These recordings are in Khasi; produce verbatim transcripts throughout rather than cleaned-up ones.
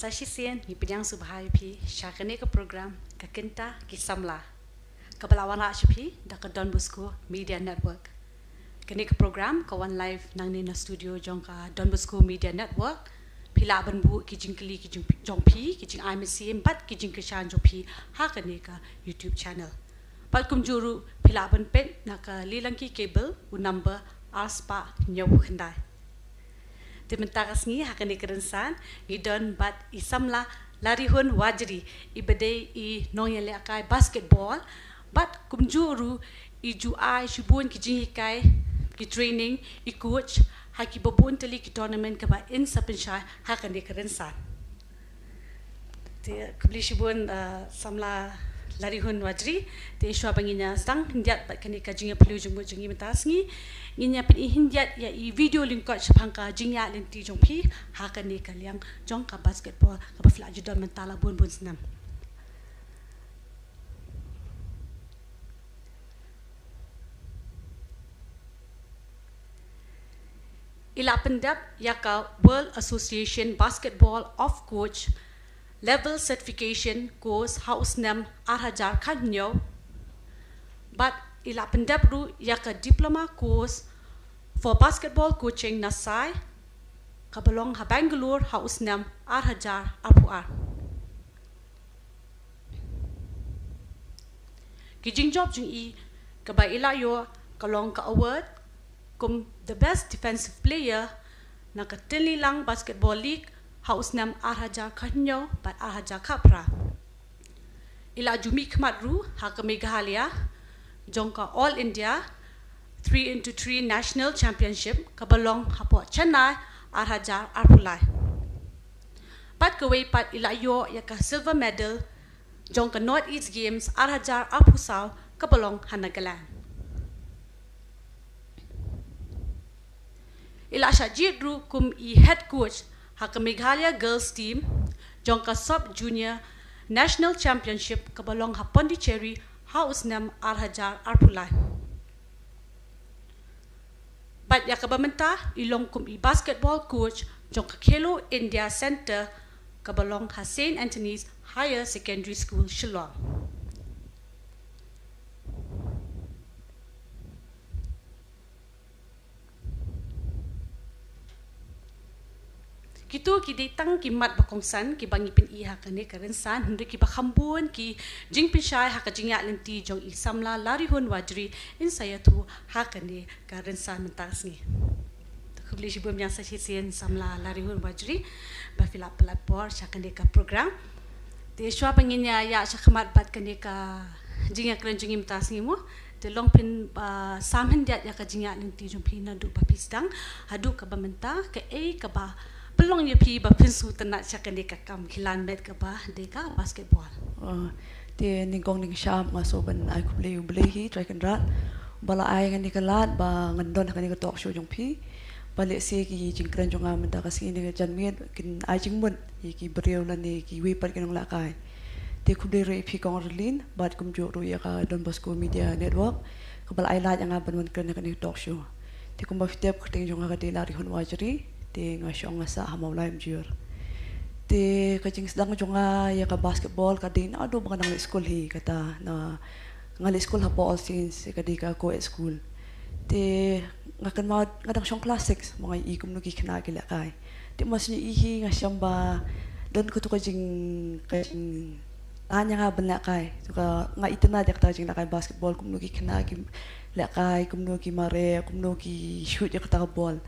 Sa shisien ngi pdiang sngewbha ïa phi sha kane ka program ka Kynta ki Samla, kaba la wanrah sha phi da ka Don Bosco Media Network. Kane ka program ka wan live nangne na studio jong ka Don Bosco Media Network. Phi lah ban buh ki jingkylli ki jong, jong phi, ki jingai mynsiem bad ki jingkyrshan jong phi ha kane ka YouTube channel. Bad kumjuh ruh phi lah ban peit na ka Lilang ki cable u number ar spah hynñiew khyndai. Te mynta ka sngi ha kane ka rynsan ngi don bad i samla Larihun Wajri, iba dei i nongïalehkai basketball, bad kumjuh ruh i ju ai shibun ki jinghikai, ki training, i coach ha kiba bun tylli ki tournament kaba in sa pynshai ha kane ka rynsan. Te khublei shibun, uh, samla Larihun Wajri. Te shuwa ba ngin ïa sdang khyndiat bad kane ka jingïapyllew jingmut jong ngi mynta ka sngi, ngin ïa pyni khyndiat ïa i video lyngkot shaphang ka jingïaid lynti jong phi ha kane ka liang jong ka basketball kaba phi la ju don mynta la bun bun snem. I la pyndep ïa ka World Association Basketball of Coach Level Certification Course ha u snem ar hajar khathynñiew. Bad i la pyndep ruh ïa ka Diploma Course for Basketball Coaching na SAI, kaba long ha Bangalore ha u snem ar hajar arphew ar. Ki jingjop jong i kaba i la ïoh ka long ka award kum the best defensive player na ka Tynlilang Basketball League ha u snem ar hajar khathynñiew bad ar hajar khatphra. I la ju mihkhmat ruh ha ka Meghalaya jong ka All India three into three National Championship kaba long hapoh Chennai ar hajar arphew lai. Bad kawei pat i la ïoh ïa ka silver medal jong ka North East Games ar hajar arphew saw kaba long ha Nagaland. I la shah jied ruh kum i head coach ha ka Meghalaya Girls Team jong ka Sub Junior National Championship kaba long ha Pondicherry ha u snem ar hajar arphew lai. Bad ïa kaba mynta i long kum i basketball coach jong ka Khelo India Center kaba long ha Saint Anthony's Higher Secondary School, Shillong. Kito ki dei tang ki mat ba kongsan kiba ngi pyni ha kane ka rynsan, hynrei kiba kham bun ki jingpynshai ha ka jingïaid lynti jong i samla Larihun Wajri in sa ïathuh ha kane ka rynsan mynta ka sngi. Khublei shibun ïa sa shisien samla Larihun Wajri ba phi la pynlut por sha kane ka program. Te shuwa ba ngin ïa ïa sha khmat bad kane ka jingïakren jong ngi mynta ka sngi mo, te long phin, ah, sam khyndiat ïa ka jingïaid lynti jong phi naduh ba phi sdang haduh kaba mynta, kaei kaba pynlong ïa phi ba phin sngewtynnat sha kane ka kam khlan met kaba dei ka basketball. Ah, te nyngkong nyngshap nga sngewbha ban ai khublei ïa U Blei hi Trai Kynrad ba la ai nga kane ka lad ba ngan don ha kane ka talk show jong phi. Ba lehse ki jingkren jong nga mynta ka sngi ne ka janmiet kin ai jingmut ïa ki briew lane kiwei pat ki nonglehkai. Te khublei ruh ïa phi Kong Arlene bad kumjuh ruh ïa ka Don Bosco Media Network kaba la ai lad ïa nga ban wan kren ha kane ka talk show. Te kumba phi tip ka kyrteng jong nga ka dei Larihun Wajri, te nga shong nga sah ha Mawlai Umjir. Te ka jingsdang jong nga ïa ka basketball ka dei naduh ba nga dang leit skul hi, kata na nga leit skul hapoh All Saints, ka dei ka co-ed school. Te nga kynmaw nga dang shong class six ba nga ïohi kumno ki khynnah ki lehkai. Te ma shu ïohi hi nga shem ba don kato ka jing, ka jing, ah, ïa nga ban lehkai. To ka, nga itynnad ïa kata ka jinglehkai basketball, kumno ki khynnah ki lehkai, kumno ki mareh, kumno ki shoot ïa kata ka ball.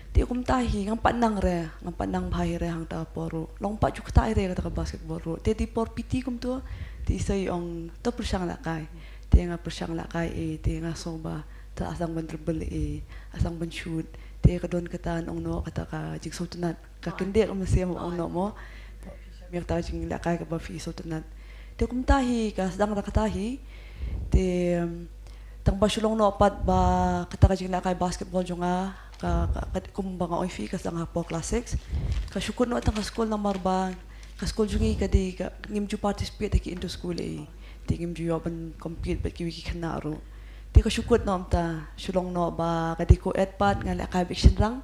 Te kumta hi ngam pat nang re, ngam pat nang bha hi re hangta ka por ruh. Long pat ju ktah hi re kata ka basketball ruh. Te dei por P T kumto, te i Sir i ong to pyrshang lehkai. Te nga pyrshang lehkai, eh, te nga sngew ba te la sdang ban dribble, eh, la sdang ban shoot. Te ka don kata, ong noh, kata ka jingsngewtynnad. Ka kyndit ka mynsiem, ong noh mo. Mih kata ka jinglehkai kaba phi sngewtynnad. Te kumta hi ka sdang da kata hi. Te, um, tang ba shu long noh pat ba kata ka jinglehkai basketball jong nga ka, ka, ka, kumba nga ong ïa phi ka sdang hapoh class six. Ka shu kut noh tang ka skul namar ba ka skul jong ngi ka dei ka, ngim ju participate ha ki inter school ei. Te ngim ju ïoh ban compete bad kiwei ki khynnah ruh. Te ka shu kut noh mynta, shu long noh ba ka dei co-ed pat, nga lehkai bad ki shynrang.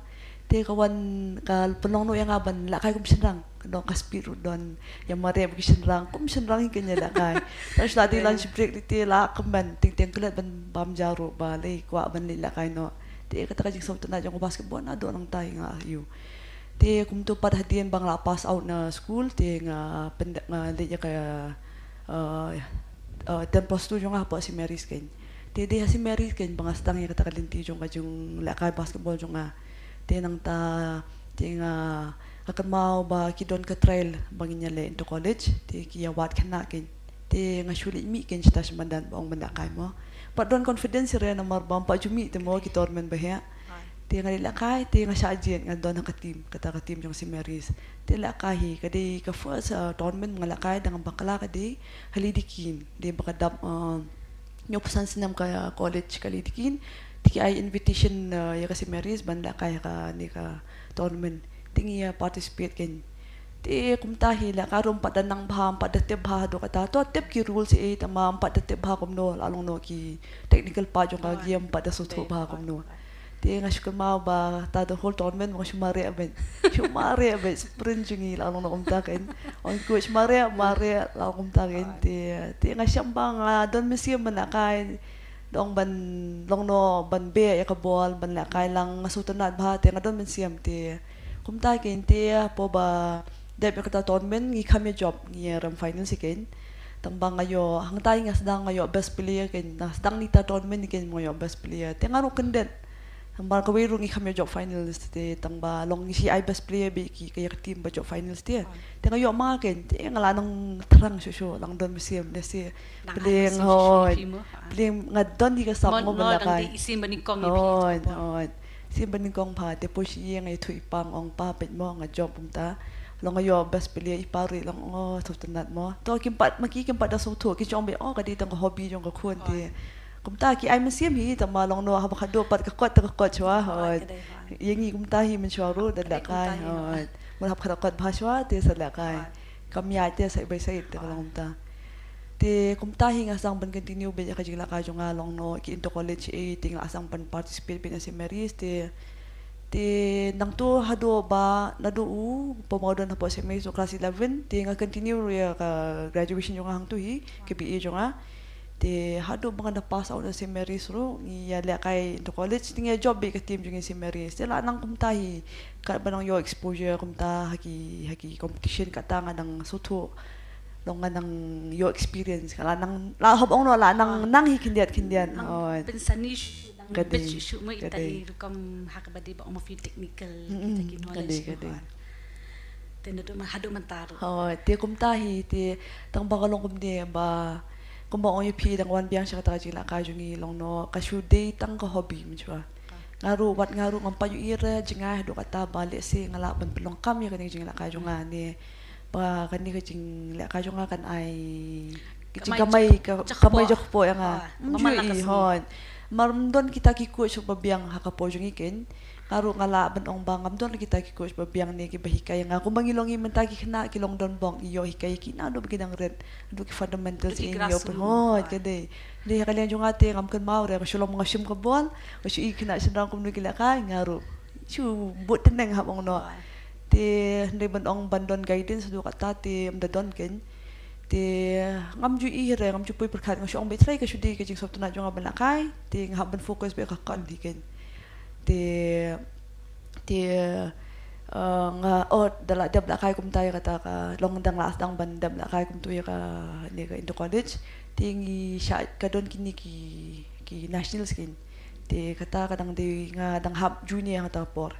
Te ka wan ka pynlong noh ïa nga ban lehkai kum shynrang. Ka don ka speed ruh don, ïa mareh bad ki shynrang, kum shynrang hi kein ïa lehkai. Tang shu la dei lunch break te la kmen, teng teng klet ban bam ja ruh ba lei kwah ban leit lehkai noh. Te kata ka jingsngewtynnat jong ka basketball naduh nangta hi nga ïoh. Te kumto pat hadien ba nga la pass out na school te nga pynda nga leit ïa ka, uh, uh, ten plus two jong nga hapoh Saint Mary's kein. Te dei ha Saint Mary's kein ba nga sdang ïa kata ka lynti jong ka jinglehkai basketball jong nga. Te nangta te nga, nga kynmaw ba ki don ka trial ba ngin ïaleh inter college, te ki ïa wad khynnah kein. Te nga shu leit mih kein shata sha madan ba ong ban lehkai mo. Pat don confidence re namar ba ym pat ju mih te mo ki tournament ba heh. Te nga leit lehkai te nga shah jied, nga don ha ka team, kata ka team jong Saint Mary's. Te lehkai hi ka dei ka first, uh, tournament nga lehkai da nga bakla, ka dei ha Lady Keane, dei ba ka dap, uh, hynñiewphew san snem ka college ka Lady Keane. Te ki ai invitation, uh, ïa ka Saint Mary's ban lehkai ha kane ka tournament. Te ngi ïa participate kein. Te kumta hi lehkai ruh ym pat da nang bha, ym pat da tip bha haduh katta. To tip ki rules eh, tangba ym pat da tip bha kumno, la long noh ki technical part jong ka game, ym pat da sngewthuh bha kumno. Te nga shu kynmaw ba ta the whole tournament nga shu mareh beit. Shu mareh beit, sprint jong ngi, la long noh kumta kein. Ong coach mareh, mareh, la long kumta kein. Te, te nga shem ba nga don mynsiem ban lehkai. Dang ban long noh ban beh ïa ka ball, ban lehkai, la nga sngewtynnat bha te nga don mynsiem. Te kumta kein te hapoh ba dep ïa kata tournament ngi kham ïa jop, ngi ïa rem final hi kein. Tangba nga ïoh, hangta hi nga sdang nga ïoh best player kein, nga sdang na ita tournament hi kein nga ïoh best player. Te nga ruh kyndit. Tangba kawei ruh ngi kham ïa jop finals te, tangba long ngi shu ai best player beit ki, ka ïa ka team ba jop finals te. Te nga ïoh ma kein, te nga la nang thrang shuh shuh, la nga don mynsiem, lehse pyrshah, hooid. Pyrshah nga don hi ka sap mo ban lehkai. Hooid, hooid. Sien ba nyngkong bha, te poi sha ïing nga ïathuh i pa, nga ong pa, peit mo nga jop kumta. Long nga ïoh best player, i pa ruh i long, oh, sngewtynnat mo. To kim pat, ma ki kim pat da sngewthuh, ki ong beit, oh, ka dei tang ka hobby jong ka khun te. Kumta ki ai mynsiem hi, tangba long noh haba khatduh pat ka kot te ka kot shuwa, hooid. Ïa ngi kumta hi mynshuwa ruh da lehkai, hooid. Mut haba khatduh kot bha shuwa te sa lehkai. Kam ïaid te side by side te ka long kumta. Te kumta hi nga sdang ban continue beit ïa ka jinglehkai jong nga, long noh ki inter college eh, te nga la sdang ban participate beit na Saint Mary's te. Te nangto haduh ba naduh u, ba nga don hapoh Saint Mary's u class eleven, te nga continue ruh ïa ka graduation jong nga hangto hi, ka B A jong nga. Te haduh ba nga da pass out na Saint Mary's ruh, ngi ïa lehkai inter college, te ngi ïa jop beit ka team jong ngi Saint Mary's. Te la nang kumta hi, katba nang ïoh exposure kumta ha ki, ha ki competition, kata nga dang sngewthuh. Long nga nang ïoh experience, ka la nang, la hap ong noh la nang, nang hi khyndiat khyndiat. Nang pynsani shuh, nang bit shuh shuh mo, ita i rukom ha kaba dei ba ong ma phi technical, kita ki knowledge ka dei. Te naduh ma haduh mynta ruh. Hooid, te kumta hi te, tangba ka long kumne ba kumba ong ïa phi, dang wan biang sha kata ka jinglehkai jong ngi, long noh ka shu dei tang ka hobby mynshuwa. Nga ruh, wat nga ruh ngam pat ïohi re jngai haduh katta ba lehse nga lah ban pynlong kam ïa kane ka jinglehkai jong nga ne. Ba kane ka jinglehkai jong nga kan ai ka jingkamai, ka kamai jakpoh ïa nga. Ym ju ïohi, hooid. Mar ym don kita ki coach ba biang ha ka por jong ngi kein, nga ruh nga lah ban ong ba ngam don kita ki coach ba biang ne kiba hikai ïa nga. Kumba ngi long ngi mynta, ki khynnah ki long donbok, ngi ïoh hikai ïa ki naduh ba ki dang rit, naduh ki fundamentals, ngi ïoh pynhooid ka dei. Dei ha ka liang jong nga te ngam kynmaw re, nga shu long nga shim ka ball, nga shu ïohi khynnah shynrang kumno ki lehkai, nga ruh shu bud tneng hap ong noh. Te hynrei ban ong ban don guidance haduh katta te ym da don kein. Te ngam ju ïohi re, ngam ju poi pyrkhat, nga shu ong beit trai ka shu dei ka jingsngewtynnat jong nga ban lehkai, te nga hap ban focus beit ha ka kot hi kein. Te, te, eh, nga, oh, da lah dep lehkai kumta ïa kata ka long, dang lah sdang ban dep lehkai kumta ïa kane ka inter college. Te ngi shah, ka don kine ki, ki nationals kein. Te kata ka dang dei nga dang hap junior ha kata ka por.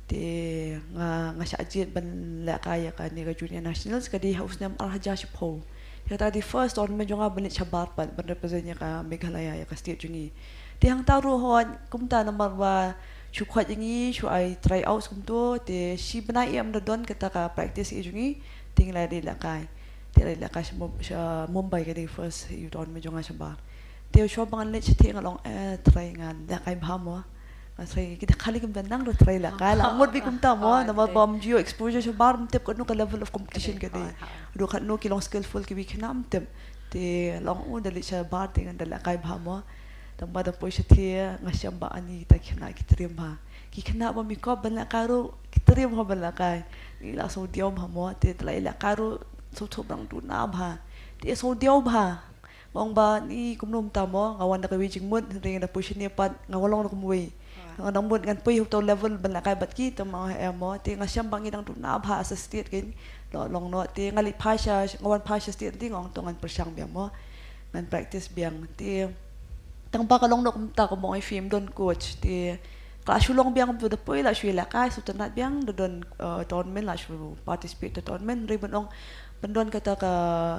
Te nga, nga shah jied ban lehkai ïa kane ka junior nationals, ka dei ha u snem ar hajar shiphew. Te kata ka dei first tournament jong nga ban leit shabar pat ban represent ïa ka Meghalaya, ïa ka state jong ngi. Te hangta ruh hooid kumta namar ba shu khot ïa ngi, shu ai tryouts kumto, te shi bnai ïa ym da don kata ka practice ïa jong ngi, te ngi la dei lehkai. Te la dei lehkai sha Mum-, sha Mumbai, ka dei first ïa u tournament jong nga shabar. Te shuwa ba ngan leit shatei nga long, eh, trai ngan lehkai bha mo. Nga trai, kita khali kim da nang ruh trai lehkai, la mut beit kumta mo, namar ba ym ju ïoh exposure shabar, ym tip katno ka level of competition ka dei. Ruh katno ki long skillful kiwei ki khynnah ym tip. Te long u da leit shabar te ngan da lehkai bha mo. Tangba da poi shatei nga shem ba ani kita ki khynnah ki triem bha. Ki khynnah bym i kop ban lehkai ruh ki triem ha ban lehkai. Ngi la sngewdiaw bha mo, te te la i lehkai ruh sngewthuh ba dang duna bha. Te sngewdiaw bha. Nga ong ba ni kumno mynta mo, nga wan da kawei jingmut, hynrei nga da poi shane pat nga wan long da kumwei. Nga dang mut ngan poi ha uto level ban lehkai bad ki, te ma nga em mo, te nga shem ba ngi dang duna bha as a state kein. Lo long noh, te nga leit phai sha, nga wan phai sha state, te nga ong to ngan pyrshang biang mo. Ngan practice biang, te tang ba ka long noh kumta, ka mong i film don coach, te ka la shu long biang, da poi la shu i lehkai, shu tynnat biang, da don, eh, tournament, la shu participate ha tournament, hynrei ban ong, ban don kata ka,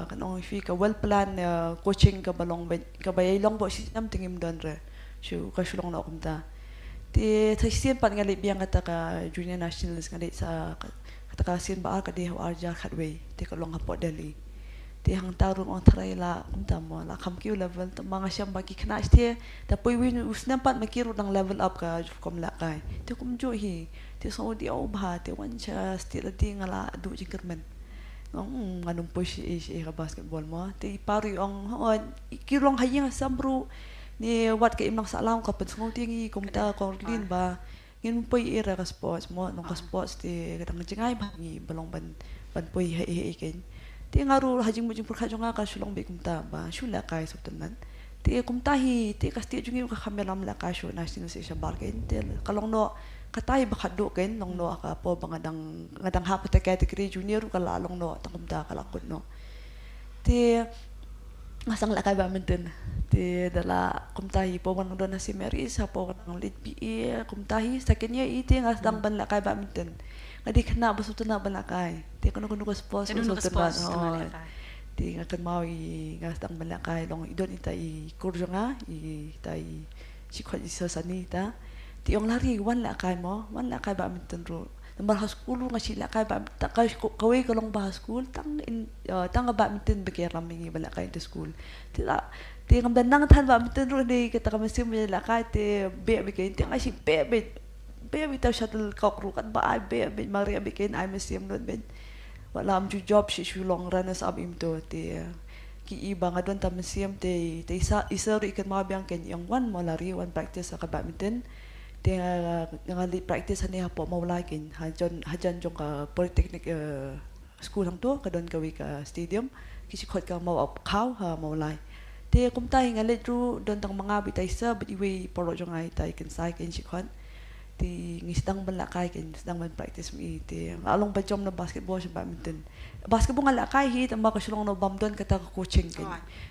kan ong phi ka well plan, eh, coaching kaba long beit, kaba ïai long beit shi snem te ngim don re. Shu, ka shu long noh kumta. Te sa shisien pat nga leit biang kata ka junior nationals, nga leit sa ka, kata ka sien ba ar ka dei ha u ar hajar khatwei, te ka long hapoh Delhi. Te hangta ruh nga ong tharai la kumta mo, la kham kiew level, te ma nga shem ba ki khynnah shatei, da poi wei u snem pat ma ki ruh dang level up ka rukom lehkai. Te kumjuh hi, te sngewdiaw bha, te wan sha state lade nga la duh jingkyrmen. Nga ong, hmm, ngan ym poi sha, sha ka basketball mo. Te i pa ruh i ong, ho, i ki long ha ïing ha sem ruh, ne wat ka imlang sahlang ka pynsngew ïa ngi kumta, kong Rlin, ba ngin poi ïa ka sports mo, long ka sports te ka dang jngai bha ngi ba long ban, ban poi ha, ha, ha kein. Te nga ruh ha jingmut jingpyrkhat jong nga ka shu long beit kumta ba shu lehkai shu tynnat. Te kumta hi, te ka state jong ngi ruh ka kham ïalam lehkai shuh national stage shabar kein. Te ka long noh, kata hi ba khatduh kein, long noh ha ka por ba nga dang, nga dang hap ha kata ka category junior ruh ka la long noh, tang kumta ka la kut noh. Te nga sdang lehkai badminton. Te da la kumta hi por ba nga don ha Saint Mary's, ha por ba nga dang leit B A, kumta hi second year i te nga sdang ban lehkai badminton. Nga dei khynnah ba sngewtynnat ban lehkai. Te kano kano ka sports nga sngewtynnat. Te nga kynmaw i nga sdang ban lehkai, long i don ita i kur jong nga, ita i, shi khot i Sir Sunny ita. Te i ong Lari, wan lehkai mo, wan lehkai badminton ruh. Namar ha skul ruh nga shu lehkai ba, ta ka, kawei ka long ba ha skul tang in, eh, tang ka badminton ba ki ïalam ïa ngi ban lehkai inter school. Te la, te ngam da nang than badminton ruh, ne kata ka mynsiem ba lehkai te beh beit kein, te nga shu beh beit. Beh beit ïa uta u shuttlecock ruh, katba ai beh beit, mareh beit kein, ai mynsiem lut beit. Wat la ym ju jop shuh, shu long runners up ïa uto, te ki i ba nga don ta mynsiem, te, te i Sir, i Sir ruh i kynmaw biang kein, i ong wan mo Lari, wan practice ha ka badminton. Te nga, nga leit practice hangne hapoh Mawlai kein, hajan, hajan jong ka polytechnic, eh, school hangto, ka don kawei ka stadium, ki shu khot ka Maw Ap Khaw ha Mawlai. Te kumta hi nga leit ruh, don tang ma nga bad ita i Sir bad iwei i paralok jong nga, ita i Kynsai kein shu khot. Te ngi sdang ban lehkai kein, sdang ban practice ma i, te nga la long ba jom na basketball sha badminton. Basketball nga lehkai hi, tangba ka shu long noh bym don kata ka coaching kein.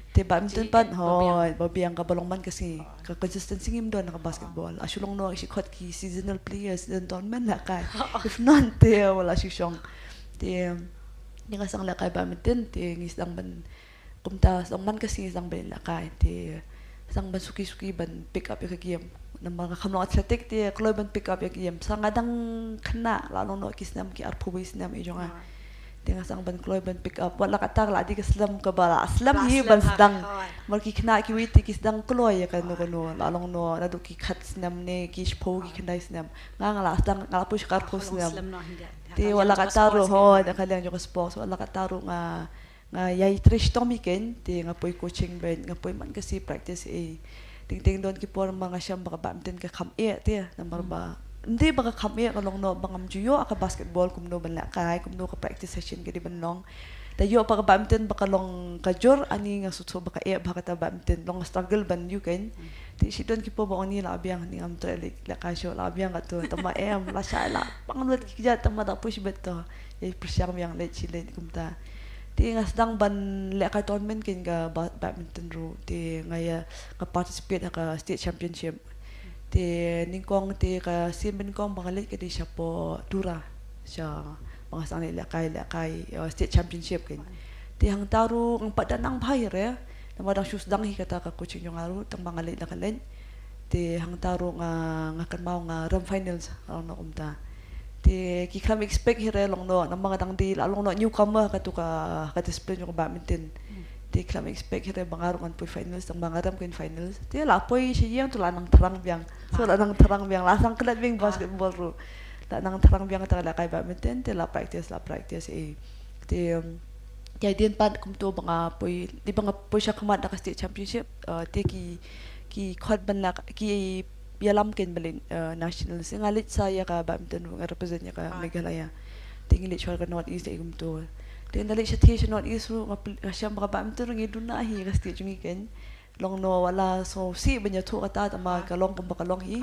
Te badminton pat, hooid, ba biang kaba long man ka sngi. Ka consistency ngim don ha ka basketball. La shu long noh shu khot ki seasonal players, season tournament lehkai. If not, te wat la shu shong. Te ngi nga sdang lehkai badminton, te ngi sdang ban, kumta sdang man ka sngi sdang ban lehkai, te sdang ban suki suki ban pick up ïa ka game. Namar nga kham long athletic, te kloi ban pick up ïa ka game. Sa nga dang khynnah, la long noh ki snem ki arphew wei snem i jong nga. Te nga sdang ban kloi ban pick up. Wat la kata ka la dei ka slem kaba la slem hi ban sdang. Namar ki khynnah kiwei te ki sdang kloi ïa kano kano. La long noh naduh ki khat snem ne ki shiphew ki khyndai snem. Nga nga la sdang, nga la poi sha ka arphew snem. Te wat la kata ruh, hooid, na ka liang jong ka sports, wat la kata ruh nga, nga ïai trei shitom hi kein, te nga poi coaching beit, nga poi man ka sngi practice ei. Teng teng don ki por ma nga shem ba ka badminton ka kham eh te, namar ba ym dei ba ka kham eh, ka long noh ba ngam ju ïoh ka basketball kumno ban lehkai, kumno ka practice session ka dei ban long. Da ïoh pat ka badminton ba ka long ka jur, ani nga sngewthuh ba ka eh bha kata badminton, long struggle ban ïoh kein. Te shi don ki por ba ong ni lah biang, ni ngam treh leh, lehkai shuh, lah biang kato, tangba em, lashai lah pang lut ki kjat, tangba da poi shibit to. Ïa pyrshang biang leit shi leit kumta. Te nga sdang ban lehkai tournament kein ka ba-, badminton ruh. Te nga ïa, nga participate ha ka state championship. Te nyngkong te ka sien ba nyngkong ba nga leit ka dei shapoh Tura. Sha ba nga sdang leit lehkai, lehkai, eh, state championship kein. Te hangta ruh ngam pat da nang bha hi re. Namar dang shu sdang hi kata ka coaching jong nga ruh, tangba nga leit la ka leit. Te hangta ruh nga, nga kynmaw nga rem finals, la long noh kumta. Te ki khlem expect hi re long noh, namar nga dang dei la long noh newcomer ha katu ka, ka discipline jong ka badminton. Te ki khlem expect hi re ba nga ruh ngan poi finals, tangba nga rem kein finals. Te la poi sha ïing to la nang thrang biang. So la nang thrang biang, la sdang klet biang basketball ruh. La nang thrang biang kata ka lehkai badminton, te la practice, la practice ei. Te, um, Te hadien pat kumto ba nga poi, dei ba nga poi shakhmat da ka state championship, eh, te ki, ki khot ban la, ki, ïalam kein ban leit, eh, national. Te nga leit sa ïa ka badminton ruh, nga represent ïa ka Meghalaya. Te ngi leit shuwa ka North East ïa kumto. Te nga leit shathie sha North East ruh nga pl-, nga shem ba ka badminton ruh ngi duna hi ka state jong ngi kein. Long no wat la sngewsih ban ïathuh kata, tangba ka long kumba ka long hi.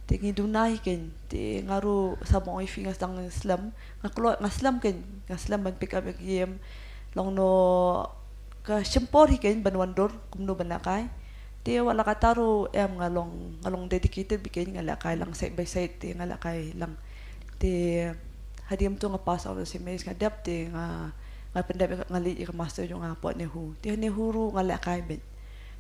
Te ngi duna hi kein. Te nga ruh sa ba ong ïa phi nga sdang slem. Nga kloi, nga slem kein. Nga slem ban pick up ïa ka game. Long no ka shim por hi kein ban wan dur kumno ban lehkai. Te wat la kata ruh em nga long, nga long dedicated bha kein, nga lehkai lang side by side, te nga lehkai lang. Te hadien to nga pass out S M S, nga dep, te nga, nga pyndep, nga leit ïa ka master jong nga hapoh NEHU. Te ha NEHU ruh nga lehkai beit.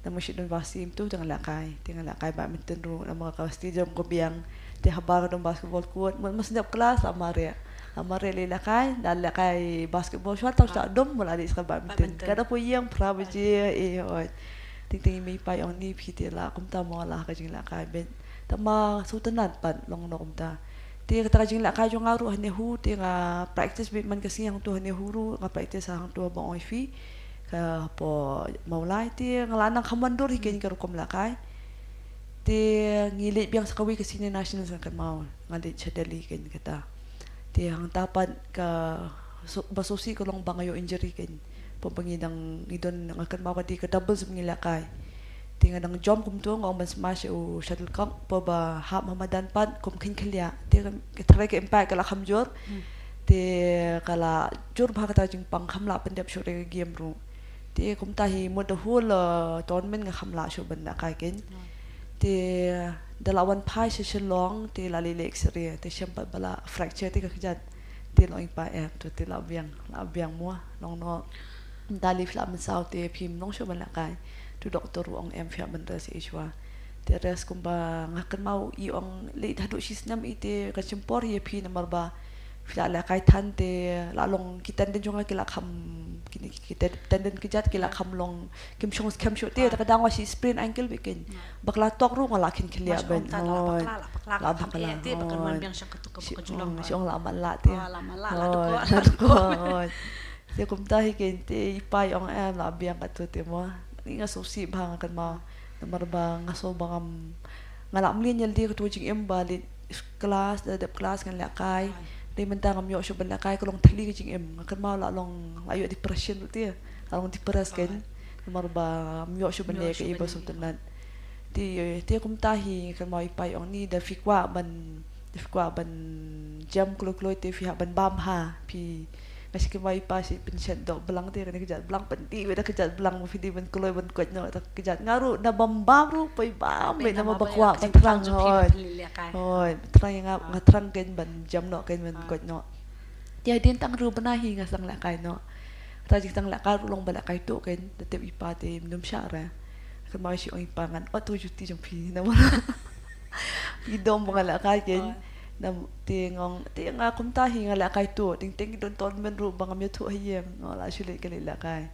Namar shu don ba sim tu te nga lehkai, te nga lehkai badminton ruh namar ka stadium ka biang. Te haba ka don basketball court, mut mut shu dep klas la mareh. La mareh leit lehkai, la lehkai basketball shuwa, tang shu dom, mut la leit sha badminton. Ka da poi ïing phra baje, eh, hooid. Teng teng i mei i pa i ong ni phi te la kumta mo, la ka jinglehkai beit. Tangba sngewtynnat pat long no kumta. Te kata ka jinglehkai jong nga ruh ha NEHU, te nga practice beit man ka sngi hangto ha NEHU ruh, nga practice hangto ba ong ïa phi. Ka hapoh Mawlai te nga la nang kham wan dur hi kein ka rukom lehkai. Te ngi leit biang sa kawei ka senior national sa kynmaw, nga leit sha Delhi kein kata. Te hangta pat ka so-, ba sngewsih ka long ba nga ïoh injury kein. Pynban ngi dang, ngi don, nga kynmaw ka dei ka doubles ba ngi lehkai. Te nga dang jump kumto, nga ong ban smash ïa u shuttlecock, pynban hap ha madan pat kum kheiñ khylliah. Te ka, ka tharai ka impact ka la kham jur. Te ka la jur bha kata ka jingpang, kham lah pyndep shuh re ka game ruh. Te kumta hi mut the whole, uh, tournament nga kham lah shuh ban lehkai kein. Te da la wan phai sha Shillong, te la leit leh X-ray, te shem pat ba la fracture te ka kjat. Te long i pa em, to te la biang, la biang mo, long no. Da leit phi la mynsaw te phim long shuh ban lehkai. To doctor ruh ong em, phi hap ban rest shuwa. Te rest kumba nga kynmaw i ong leit haduh shi snem i te ka shim por ïa phi namar ba phi la lehkai than te la long ki tendon jong nga ki la kham, kine ki, ki ten-, tendon kjat ki la kham long, kim shong skhem shuh te, te ka dang wa shi sprain ankle beit kein. Ba ka la tok ruh nga la kheiñ khylliah beit. Hooid. La bakla. Shi ong la man la te. Hooid. Te kumta hi kein te i pa i ong em la biang katto te mo. Nga sngewsih bha nga kynmaw. Namar ba nga sngew ba ngam, nga la mlien ïa lade katto ka jingim ba leit klas, da dep klas ngan lehkai. Dei mynta ngam ïoh shuh ban lehkai ka long thylli ka jingim. Nga kynmaw la long, la ïoh depression ruh te. La long depressed kein. Namar ba ngam ïoh shuh ban leh kaei ba sngewtynnat. Te, te kumta hi nga kynmaw i pa i ong ni da phi kwah ban, da phi kwah ban jem kloi kloi te phi hap ban bam bha. Phi Nga shu kynmaw i pa shu pynshet doh blang te, kane ka jait blang, pyndih beit da ka jait blang, ma phi dei ban kloi ban koit noh da ka jait. Nga ruh na bam bam ruh poi bam beit namar ba kwah, ba thrang, hooid. Hooid, thrang ïa nga, nga thrang kein ban jem noh kein ban koit noh. Te hadien tang ruh bnai hi nga sdang lehkai noh. Kata ka jingsdang lehkai ruh long ba lehkai tuh kein, da tip i pa te ym dum shah re. Kynmaw shu ong i pa ngan ot tu juti jong phi namar phi dom ba nga lehkai kein. Nam, te nga ong, te nga kumta hi nga lehkai tuh, teng teng ki don tournament ruh ba ngam ïathuh ha ïing, nga la shu leit ka leit lehkai.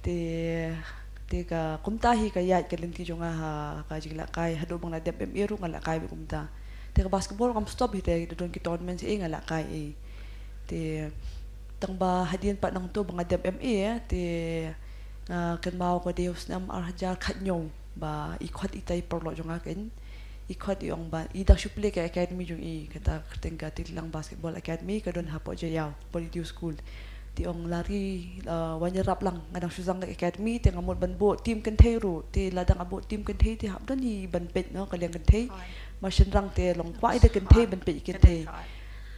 Te, te ka kumta hi ka ïaid ka lynti jong nga ha ka jinglehkai, haduh ba nga la dep M A ruh nga lehkai beit kumta. Te ka basketball ngam stop hi te, da don ki tournament hi nga lehkai hi. Te tang ba hadien pat nangto ba nga dep M A, te nga kynmaw ka dei u snem ar hajar khathynñiew ba i khot itai i paralok jong nga kein. I khot i ong ba i dang shu plie ka academy jong i, kata ka kyrteng ka Titlang Basketball Academy ka don hapoh Jaïaw, Polytechnic School. Te ong la ri, uh, wan ïarap lang, nga dang shu sdang ka academy, te nga mut ban buh team kynthei ruh, te lada nga buh team kynthei te hap don hi ban peit noh ka liang kynthei. Mar shynrang te long kwah i da kynthei ban peit kynthei.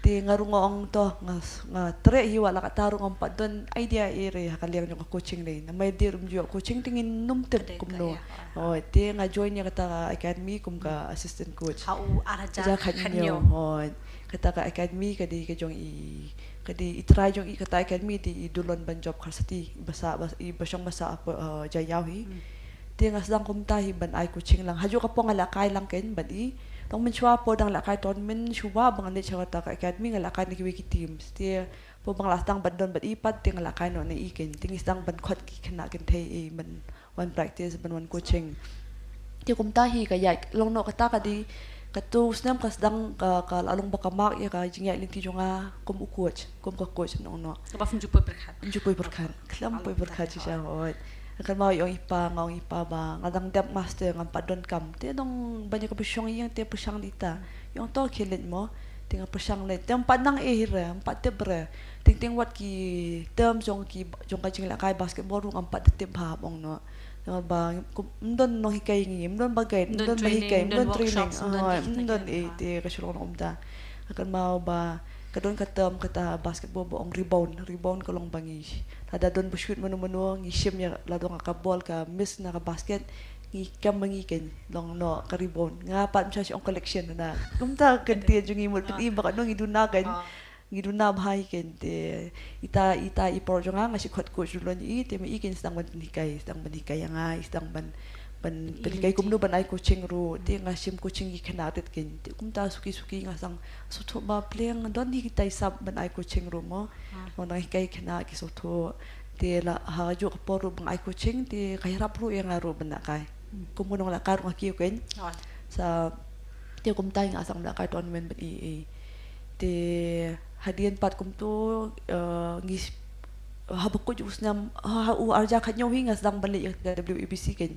Te nga ruh nga ong to, nga, nga treh hi, wat la katta ruh ngam pat don idea ei ei ha ka liang jong ka coaching dei. Namar dei ruh ym ju ïoh coaching te ngin ym tip kumno. Hooid, te nga join ïa kata ka academy kum ka assistant coach. Ha u ar hajar khathynñiew. Hooid. Kata ka academy ka dei ka jong i, ka dei i trai jong i, kata academy dei i Dulon Banjop Kharsati. Ba sah, ba, i ba shong ba sah hapoh, uh, Jaïaw hi. Te nga sdang kumta hi ban ai coaching lang. Hajuh ka por nga lehkai lang kein bad i. Tang mynshuwa por dang lehkai tournament shuwa ba ngan leit sha kata ka academy nga lehkai na kiwei ki teams. Te por ba nga la sdang ban don bad i pat te nga lehkai noh na i kein. Te ngi sdang ban khot ki khynnah kynthei i ban wan practice, ban wan coaching. Te kumta hi ka ïaid, long noh kata ka dei, kato u snem ka sdang ka, ka la long ba ka mark ïa ka jingïaid lynti jong nga kum u coach, kum ka coach noh noh. Kaba phim ju poi pyrkhat. Phim ju poi pyrkhat. Khlem poi pyrkhat shisha, hooid. Nga kynmaw i ong i pa, nga ong i pa ba nga dang dep master, ngam pat don kam. Te dang ban ïa ka pyrshang ïing te pyrshang ïa ita. I ong to khie leit mo. Te nga pyrshang leit. Te ym pat nang eh hi re, ym pat tip re. Teng teng wat ki term jong ki, jong ka jinglehkai basketball ruh ngam pat da tip bha, ong noh. Namar ba ym don nonghikai ngi, ym don ba guide, ym don ba hikai, ym don training, ym don eh. Te ka shu long kumta. Nga kynmaw ba ka don ka term kata basketball ba ong rebound, rebound ka long ba ngi, lada don ba shoot mano mano, ngi shim ïa, lada nga ka ball ka miss na ka basket, ngi kam ma ngi, kan long noh ka rebound. Nga pat ym shym shym ong collection na. Kumta ka ktien jong ngi mut, pyn-i ba katno ngi duna, kan ngi duna bha hi, kan. Te ita, ita i por jong nga, nga shu khot coach ruh lon i, te ma i kan sdang ban pynhikai, sdang ban hikai ïa nga, sdang ban, ban pynhikai kumno ban ai coaching ruh. Te nga shim coaching ki khynnah rit, kan. Te kumta suki suki nga sdang sngewthuh ba pleng don hi kita i sap ban ai coaching ruh mo. Nga dang hikai khynnah ki sngewthuh. Te la ha juh ka por ruh ba nga ai coaching, te ka ïarap ruh ïa nga ruh ban lehkai. Kum u nonglehkai ruh nga kiew, kan. Sa te kumta nga sdang lehkai tournament ban i i. Te hadien pat kumto, eh, ngi s-, haba kut u snem, ha, ha u arhajar khathynñiew hi nga sdang ban leit ïa ka W A B C, kan.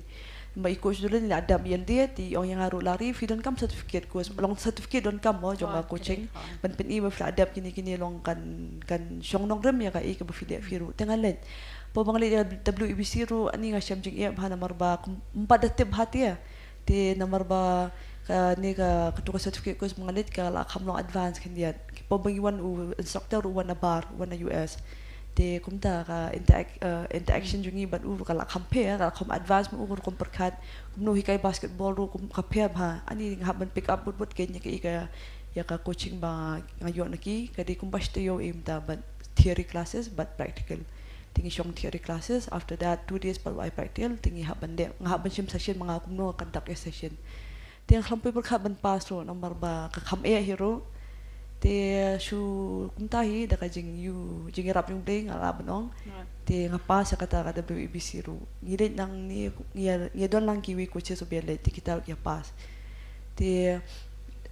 Ma i coach Dulen la dap ïa lade, te i ong ïa nga ruh, Lari, phi donkam certificate course, long certificate donkam mo jong ka coaching. Ban pyn-i ba phi la dap kine kine, long kan, kan shong nongrim ïa kaei kaba phi leh phi ruh. Te nga leit. Haba nga leit ïa W A B C ruh, ani nga shem jingeh bha namar ba kum, ym pat da tip bha te. Te namar ba kane ka, kato ka certificate course ba nga leit ka la kham long advance khyndiat. Haba ngi wan, u instructor u wan na bar, u wan na U S. Te kumta ka interact, eh, interaction jong ngi bad u ka la kham pher, ka la kham advance, ma u ruh kum pyrkhat kumno hikai basketball ruh kum ka pher bha. Ani nga hap ban pick up bud bud, kan, ïa ka, ïa ka, ïa ka coaching ba nga ïoh na ki, ka dei kumba shi taïew, em, da bad theory classes bad practical. Te ngi shong theory classes, after that two days pat ai practical, te ngi hap ban leh, nga hap ban shim session ma nga kumno ka conduct ïa session. Te nga khlem poi pyrkhat ban pass ruh namar ba ka kham eh hi ruh. Te shu kumta hi da ka jingïoh, jingïarap jong U Blei nga lah ban ong. Te nga pass ïa kata ka W A B C ruh. Ngi leit nangne, ngi ïa, ngi ïa don lang kiwei coaches uba ïa leit, te kita ruh ki ïa pass. Te,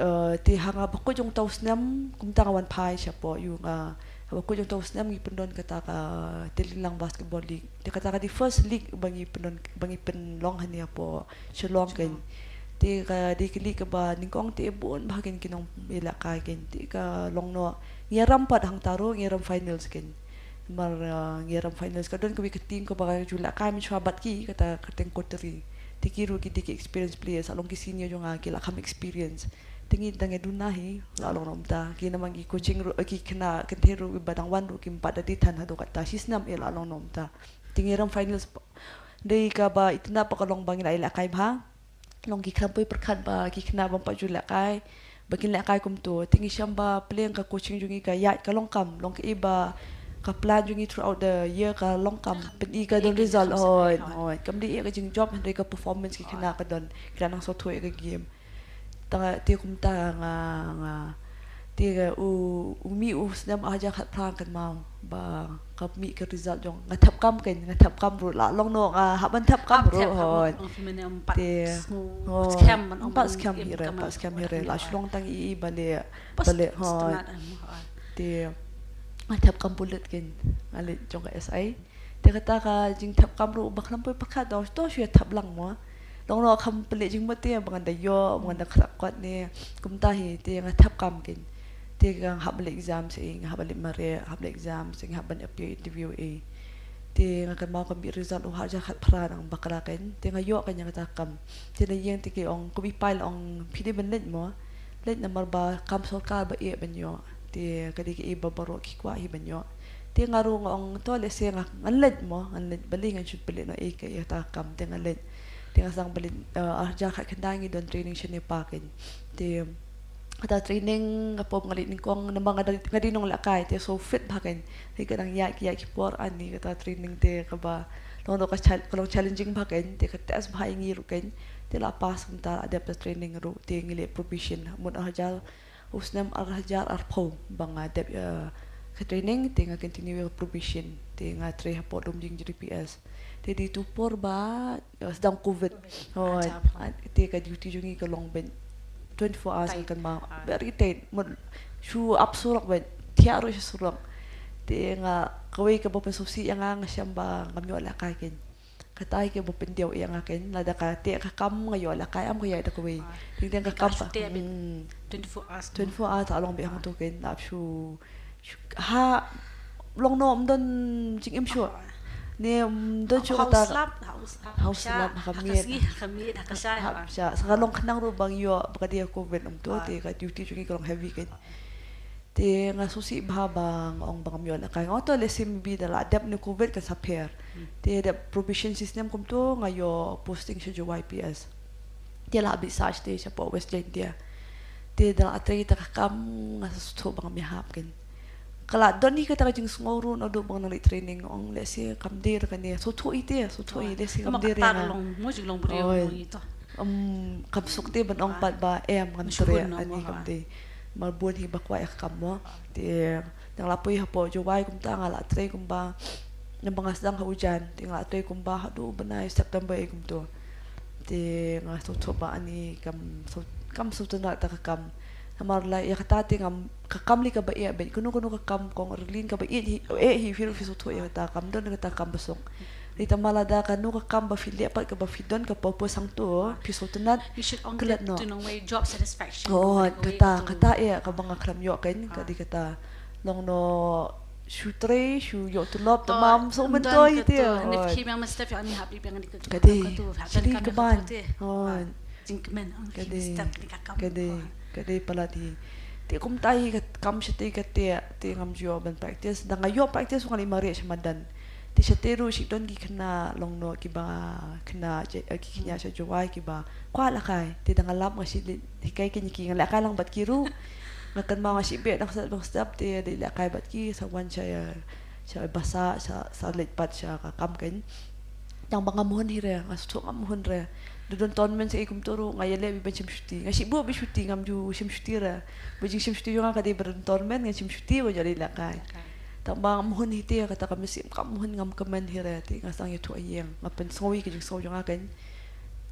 eh, te ha nga ba kut jong uta u snem, kumta nga wan phai shapoh, ïoh nga, ha ba kut jong uta u snem ngi pyndon kata ka Telilang Basketball League. Te kata ka dei first league ba ngi pyndon, ba ngi pynlong hangne hapoh Shillong, kan. Te ka dei ka league kaba nyngkong te bun bha, kan, ki nongïalehkai, kan. Te ka long noh, ngi ïaram pat hangta ruh, ngi ïaram finals, kan. Namar, eh, ngi ïaram finals, ka don kawei ka team kaba nga ju lehkai mynshuwa bad ki, kata ka Tengkootri. Te ki ruh ki dei ki experienced players, la long ki senior jong nga, ki la kham experience. Te ngi dang ïaduna hi, la long noh kumta. Ki namar ki coaching ruh, eh, ki khynnah kynthei ruh ba dang wan ruh kim pat da dei than haduh katta, shi snem eh la long noh kumta. Te ngi ïaram finals. Dei kaba itynnad pat ka long ba ngi la ïalehkai bha. Long ki khlem poi pyrkhat ba ki khynnah bym pat ju lehkai, ba kin lehkai kumto. Te ngi shem ba pleng ka coaching jong ngi ka ïaid, ka long kam, long kaei ba ka plan jong ngi throughout the year ka long kam, pyn-i ka don result. Hooid, hooid. Kam dei ïa ka jingjop, hynrei ka performance ki khynnah ka don, ki la nang sngewthuh ïa ka game. Te nga, te kumta nga, nga, te u, u mih u snem arhajar khatphra, kynmaw ba ka mih ka result jong nga, thep kam, kan, nga thep kam ruh, la long noh nga hap ban thep kam ruh, hooid. Te, hooid, em pat skhem hi re, em pat skhem hi re, la shu long tang i, i ba leh, ba leh, hooid. Te nga thep kam pulit, kan, nga leit jong ka S I. Te kata ka jingthep kam ruh ba khlem poi pyrkhat, to, to shu ïa thep lang mo. Long noh kham pynleit jingmut te ba ngan da ïoh, ba ngan da khrap kot ne. Kumta hi te nga thep kam, kan. Te nga hap ban leit exam, sa nga hap ban leit mareh, hap leit exam, sa nga hap ban appear interview eh. Te nga kynmaw ka mih result u arhajar khatphra nang bakla, kan. Te nga ïoh, kan, ïa kata ka kam. Te na ïing te ki ong, kum i pa i la ong phi dei ban leit mo. Leit namar ba kam sorkar ba ïeh ban ïoh. Te ka dei kaei ba baroh ki kwah hi ban ïoh. Te nga ruh nga ong to lehse nga, ngan leit mo, ngan leit, balei ngan shu pynleit noh ei, ka ïa kata ka kam, te ngan leit. Te nga sdang ban leit, eh, arhajar khatkhyndai ngi don training shane park, kan. Te kata training, ka por nga leit nyngkong, namar nga dei, nga dei nonglehkai, te so fit bha, kan. Te ka dang ïaid, ki ïaid ki por, ani kata training te kaba long noh ka chal-, ka long challenging bha, kan. Te ka test bha ïa ngi ruh, kan. Te la pass kumta, la dep ka training ruh, te ngi leit probation mut arhajar, u snem arhajar arphew ba nga dep, eh, ka training, te nga continue ïa ka probation, te nga trei hapoh Lumjing Jri P S. Te dei tu por ba, eh, sdang covid. Hooid, te ka duty jong ngi ka long ban twenty-four hours, kan, ba very tight. Mut shu ap surok, ban thiah ruh sha surok. Te nga, kawei kaba pynsngewsih ïa nga, nga shem ba ngam ïoh lehkai, kan. Kata hi kaba pyndiaw ïa nga kein, lada ka teh ka kam nga ïoh lehkai, ym ka ïaid da kawei. Teng teng ka kam. Twenty-four hours, twenty-four hours la long beit hangto kein, la shu ha long noh ym don jingim shuh. Ne ym don shuh kata. Ha u slap, ha ka miet, ha ka sngi, ha ka shai, ha ka shai. Sa ka long khnang ruh ba nga ïoh ba ka dei ka covid, ym to te ka duty jong ngi ka long heavy kein. Te nga sngewsih bha ba nga ong ba ngam ïoh lehkai, nga ong to lehse maybe da la dep ne covid kan sa pher. Te da probation shisnem kumto nga ïoh posting sha Jowai P S. Te la bit sah te shapoh West Jaintia. Te da la trei ta ka kam nga sngewthuh ba ngam ïahap kein. Ka la don hi kata ka jingsngew ruh naduh ba nga nang leit training, ong lehse kam dei re kane, sngewthuh ite, sngewthuh i lehse kam dei re nga. Ym kam suk te ban ong pat ba em ngan trei ani kam dei. Mar bun hi ba kwah ïa ka kam mo. Te nang la poi hapoh Jowai kumta nga la trei kumba, nang ba nga sdang ha Ujan te nga la trei kumba haduh u bnai September ei kumto. Te nga sngewthuh ba ani kam sngewtynnat ta ka kam. Namar la ïa kata te ngam, ka kam lei kaba eh beit, kano kano ka kam kong Arlene kaba eh hi, eh hi phi ruh phi sngewthuh ïa kata, kam don kata kam ba suk. Lei tang ba lada kano ka kam ba phi leh pat kaba phi don ka purpose hangto phi sngewtynnat. Klet noh. Oh kata, kata eh kaba nga khlem ïoh kein, ka dei kata. Long noh shu trei shu ïoh tulop te mam sngewmyntoi te. Ka dei, ka dei. Ka dei palat hi. Te kumta hi ka kam shatei ka teh te ngam ju ïoh ban practice. Da nga ïoh practice nga leit mareh sha madan. Te shatei ruh shu don ki khynnah long noh kiba khynnah ki khynnah sha Jowai kiba kwah lehkai. Te da nga lap nga shu leit hikai kein ïa ki, nga lehkai lang bad ki ruh. Nga kynmaw nga shu beh dang step dang step te da lehkai bad ki sa wan sha sha basa sha leit pat sha ka kam kein. Tang ba ngam hun hi re, nga sngewthuh ngam hun re. Da don tournament sa ei kumto ruh nga ïaleh beit ban shim shuti. Nga shu buh beit shuti, ngam ju shim shuti re. Ba jingshem shuti jong nga ka dei ba don tournament ngan shim shuti ba ïaleh lehkai. Tang ba ngam hun hi te kata ka mynsiem kam hun ngam kmen hi re te nga sdang ïathuh ha ïing. Nga pynsngew ïa ka jingsngew jong nga kein.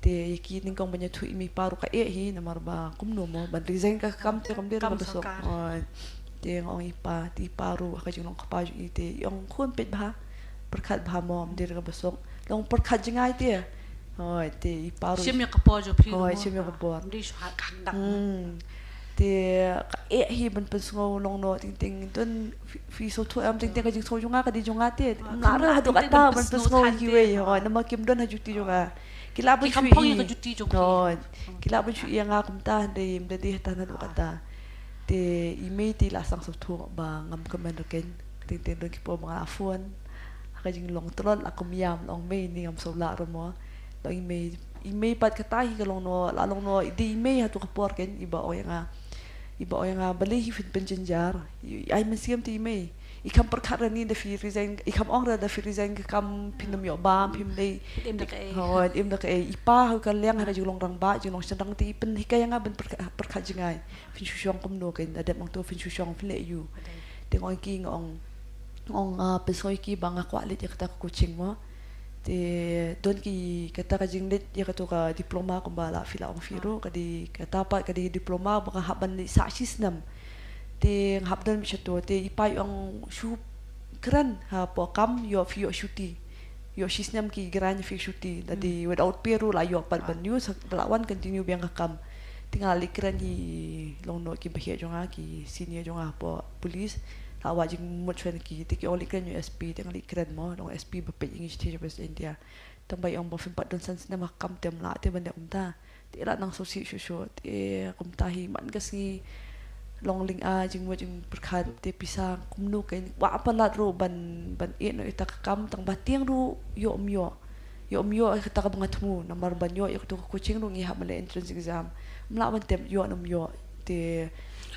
Te ïa ki nyngkong ban ïathuh i mei i pa ruh ka eh hi namar ba kumno mo ban resign ka kam te kam dei re kaba suk. Te nga ong i pa, te i pa ruh ha ka jinglong kpa jong i te i ong khun peit bha. Pyrkhat bha mo, ym dei re kaba suk. Long pyrkhat jngai te. Hooid, te i pa ruh shim ïa ka por jong phi. Hooid, shim ïa ka por. Te ka eh hi ban pynsngew long noh teng teng don phi sngewthuh em teng teng ka jingsngew jong nga ka dei jong nga te. Nga ruh haduh katta ban pynsngew ïa kiwei. Hooid, namar kim don ha duty jong nga. Ki lah ban shu ïohi. Hooid, ki lah ban shu ïohi ïa nga kumta hynrei ym da dei hata haduh katta. Te i mei te i la sdang sngewthuh ba ngam kmen re kein. Teng teng don ki por ba nga la phone ha ka jinglong tlot la kum ïam la ong mei ni ngam sngewlah re mo. La ong i mei, i mei pat kata hi ka long noh, la long noh i dei i mei hato ka por kein iba ong ïa nga. Iba ong ïa nga balei hi phin pynjynjar. I ai mynsiem te i mei. I kham pyrkhat re ni da phi resign, i kham ong re da phi resign ka kam phin ym ïoh bam, phim lei. Hooid, im da kaei. I pa ha ka liang ha ka jinglong rangbah, jinglong shynrang te i pynhikai ïa nga ban pyrkhat, pyrkhat jngai. Phin shu shong kumno kein, da dep hangto phin shu shong phin leh aiu. Te nga ong ïa ki nga ong, nga ong, ah, pynsngew ïa ki ba nga kwah leit ïa kata ka coaching mo. Te don ki kata ka jingleit ïa kato ka diploma kumba la phi la ong phi ruh, ka dei kata pat ka dei diploma ba nga hap ban leit sah shisnem. Te nga hap don beit shato te i pa i ong shu kren hapoh kam ïoh phi ïoh shuti. Ïoh shisnem ki grant ïa phi shuti. Lada without pay ruh la ïoh pat ban ïoh sa ba la wan continue biang ka kam. Te nga la leit kren hi long noh ki bahiah jong nga ki senior jong nga hapoh police. La wad jingmut shuwa na ki te ki ong leit kren ïa u S P te nga leit kren mo long S P ba peit ïa ngi shatei sha West Jaintia. Tang ba i ong ba phim pat don san snem ha ka kam te ym lah te ban leh kumta. Te la nang sngewsih shuh shuh te kumta hi man ka sngi long lynga jingmut jingpyrkhat te pisa kumno kein kwah palat ruh ban, ban ïeh noh ïa kata ka kam tang ba tieng ruh ïoh ym ïoh. Ïoh ym ïoh ïa kata kaba nga thmu namar ban ïoh ïa kato ka coaching ruh ngi hap ban leh entrance exam. Ym lah ban tip ïoh ne ym ïoh te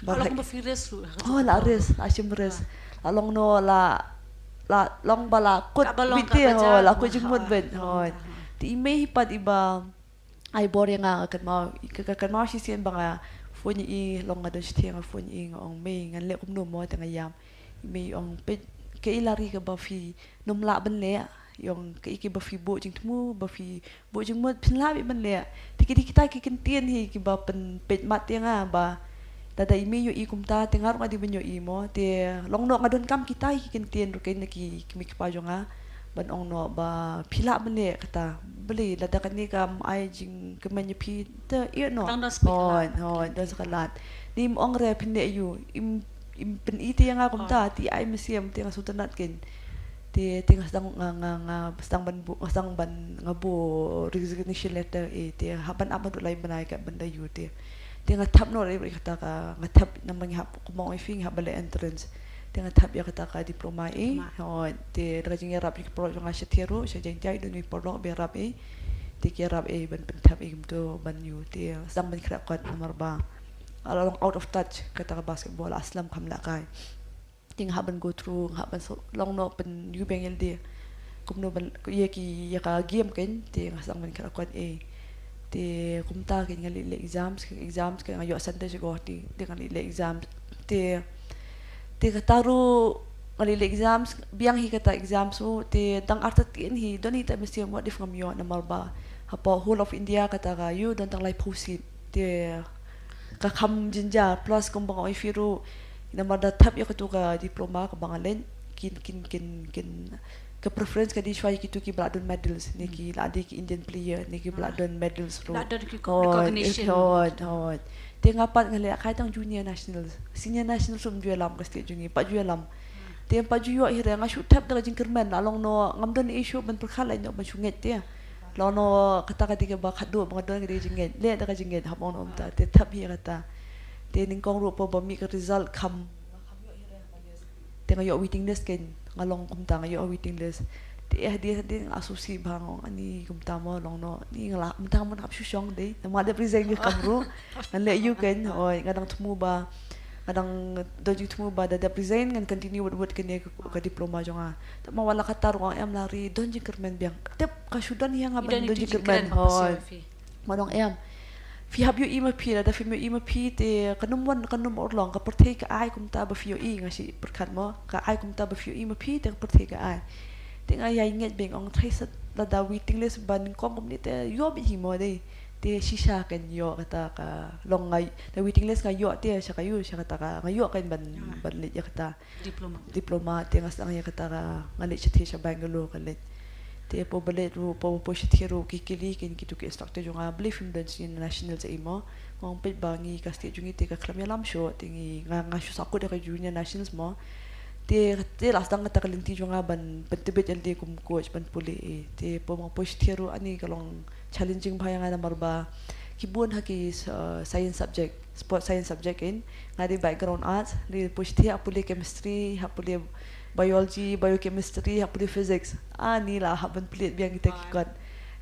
ba la risk ruh. Oh la risk, la shim risk. La long noh la, la long ba la kut beit te, hooid, la kut jingmut beit, hooid. Te i mei hi pat iba ai bor ïa nga, nga kynmaw, ka, ka kynmaw shisien ba nga phone ïa i long nga don shatei nga phone ïa i nga ong mei ngan leh kumno mo te nga ïam. I mei i ong peit kaei la ri kaba phi nym lah ban leh. I ong kaei kiba phi buh jingthmu ba phi buh jingmut phin lah beit ban leh. Te ki dei kita ki kyntien hi kiba pynpeit mat ïa nga ba lada i mei ïohi kumta te nga ruh nga dei ban ïohi mo. Te long noh nga donkam kita hi ki kyntien ruh kein na ki kmie ki kpa jong nga ban ong noh ba phi lah ban leh kata. Balei lada kane kam ai jingkmen ïa phi te ïeh noh. Tang don sa phi lad. Hooid, hooid, don sa ka lad. Ni ym ong re phin leh aiu, im im pyn-i te ïa nga kumta, te ai mynsiem te nga sngewtynnat kein. Te te nga sdang nga nga nga sdang ban buh, nga sdang ban nga buh resignation letter eh, te hap ban ap haduh lai bnai kat ban da ïoh te. Te nga thap noh ïa kata ka, nga thap namar ngi hap, kumba ong ïa phi ngi hap ban leh entrance. Te nga thap ïa kata ka diploma eh. Hooid, te da ka jingïarap jong ki paralok jong nga sha Thiaroh, sha Jaintia, don ki paralok ba ïarap eh. Te ki ïarap eh ban pynthap eh kumto ban ïoh te sdang ban khreh kot namar ba la long out of touch kata ka basketball, la slem, kam lehkai. Te nga hap ban go through, nga hap ban so-, long noh pyn-ïoh biang ïalade. Kumno ban ïa ki, ïa ka game kein, te nga sdang ban khreh kot eh. Te kumta kein nga leit leh exams, exams kein nga ïoh center sha Guwahati, te nga leit leh exams. Te te kata ruh nga leit leh exams, biang hi kata exams ruh, te dang artatien hi, don hi ta mynsiem what if ngam ïoh namar ba hapoh whole of India kata ka ïoh don tang laiphew seat. Te ka kham jynjar, plus kumba nga ong ïa phi ruh, namar da thap ïa katu ka diploma kaba nga leh, kin kin kin kin ka preference ka dei shuwa ïa kitu kiba la don medals, ne ki la dei ki Indian player, ne kiba la don medals ruh. La don ki recognition. Hooid, hooid. Te nga pat nga lehkai tang junior nationals, senior nationals ruh ym ju ïalam ka state jong ngi, pat ju ïalam. Te ym pat ju ïoh hi re, nga shu thep da ka jingkyrmen, la long noh ngam don ei shuh ban pyrkhat, la ïoh ban shu ngeit te. La long noh kata ka dei kaba khatduh ba nga don ka dei ka jingngeit, leh da ka jingngeit, hap ong noh kumta, te thep hi kata. Te nyngkong ruh hapoh ba mih ka result kham, te nga ïoh waiting list kein, nga long kumta nga ïoh waiting list. Te eh hadien hadien nga sngewsih bha, nga ong ani kumta mo, long noh ni, nga la mynta mo hap shu shong dei, namar dep resign ïa ka kam ruh. Ngan leh aiu kein, hooid, nga dang thmu ba, nga dang don jingthmu ba da dep resign ngan continue wut wut kane ka, ka diploma jong nga. Te ma wat la kata ruh nga ong em, la ri don jingkyrmen biang. Tip ka shu don ïa nga ban don jingkyrmen, hooid. Ma ong em, phi hap ïohi ma phi, lada phim ïohi ma phi te kan ym wan, kan ym urlong, ka pyrthei ka ai kumta ba phi ïohi, nga shu pyrkhat mo, ka ai kumta ba phi ïohi ma phi te ka pyrthei ka ai. Te nga ïai ngeit bha, nga ong trai sa lada waiting list ba nyngkong kumne te ïoh beit hi mo dei. Te shisha kan ïoh kata ka long, nga da waiting list nga ïoh te sha ka ïoh, sha kata ka nga ïoh kan ban, ban leit ïa kata. Diploma. Diploma, te nga sdang ïa kata ka, nga leit shathie sha Bangalore ka leit. Te hapoh ba leit ruh, hapoh, hapoh shathie ruh ki kylli kein kitu ki instructor jong nga, balei phim don senior nationals ei mo. Nga ong peit ba ngi ka state jong ngi te ka khlem ïalam shuh, te ngi, nga, nga shu sahkut ïa ka junior nationals mo. Te, te la sdang kata ka lynti jong nga ban pyntbit ïalade kum coach ban pule eh. Te hapoh, hapoh shathie ruh ani ka long challenging bha ïa nga namar ba ki bun ha ki, uh, science subject, sport science subject kein, nga dei background arts, dei pule, hap pule chemistry, hap pule biology, biochemistry, hap pule physics. Ani la hap ban pule biang kita ki kot.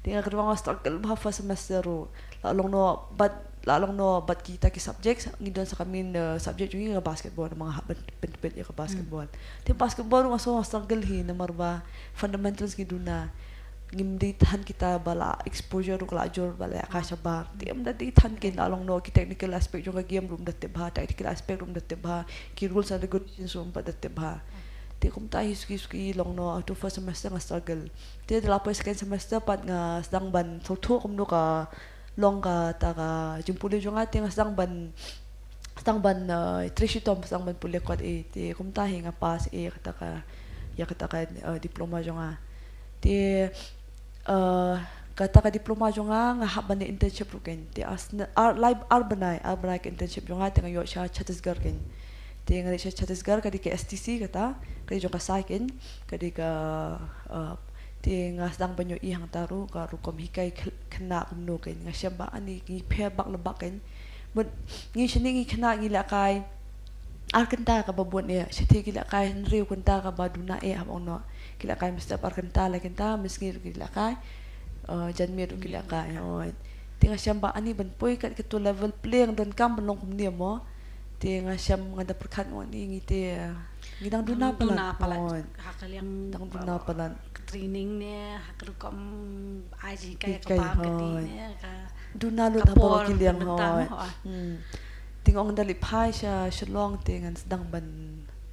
Te nga kyrpang nga struggle bha first semester ruh. La long noh bad, la long noh bad kita ki subjects, ngi don sa ka main, uh, subject jong ngi ka basketball, namar nga hap ban pyntbit ïa ka basketball. Te basketball ruh nga sngew nga struggle hi namar ba fundamentals ngi duna. Ngim dei than kita ba la exposure ruh ka la jur ba la ïa ka shabar. Te ym da dei than kein, la long noh ki technical aspect jong ka game ruh ym da tip bha, tactical aspect ruh ym da tip bha, ki rules and regulations ruh ym pat da tip bha. Te kumta hi suki suki long noh, tu first semester nga struggle. Te da la poi second semester pat nga sdang ban sngewthuh kumno ka long kata ka jingpule jong nga, te nga sdang ban sdang ban, uh, trei shitom, sdang ban pule kot eh, te kumta hi nga pass eh ïa kata ka, ïa kata ka, uh, diploma jong nga. Te, uh, kata ka diploma jong nga, nga hap ban leh internship ruh kein. Te ar sne-, ar, lai, ar bnai, ar bnai ka internship jong nga, te nga ïoh sha Chhattisgarh kein. Te nga leit sha Chhattisgarh, ka dei ka S T C kata, ka dei jong ka SAI kein, ka dei ka, uh, te nga sdang ban ïohi hangta ruh ka rukom hikai khy-, khynnah kumno kein. Nga shem ba ani ngi pher bak la bak kein. Mut ngi shane ngi khynnah ngi lehkai ar kynta kaba bun eh, shathie ki lehkai hynriew kynta kaba duna eh, hap ong noh. Ki lehkai mynstep ar kynta, lai kynta, mynsngi ruh ki lehkai, uh, janmiet ruh ki lehkai. Hooid. Te nga shem ba ani ban poi kat katu level pyrshang donkam ban long kumne mo. Te nga shem, nga da pyrkhat, nga ong ni ngi te ngi dang duna palat. Dang duna palat. Hooid. Ha ka liang dang duna palat. Training ne, ha ka rukom ai jinghikai ka bam ka dei ne, ka duna lut ha baroh ki liang, hooid. Hmm. Te nga ong da leit phai sha Shillong te ngan sdang ban,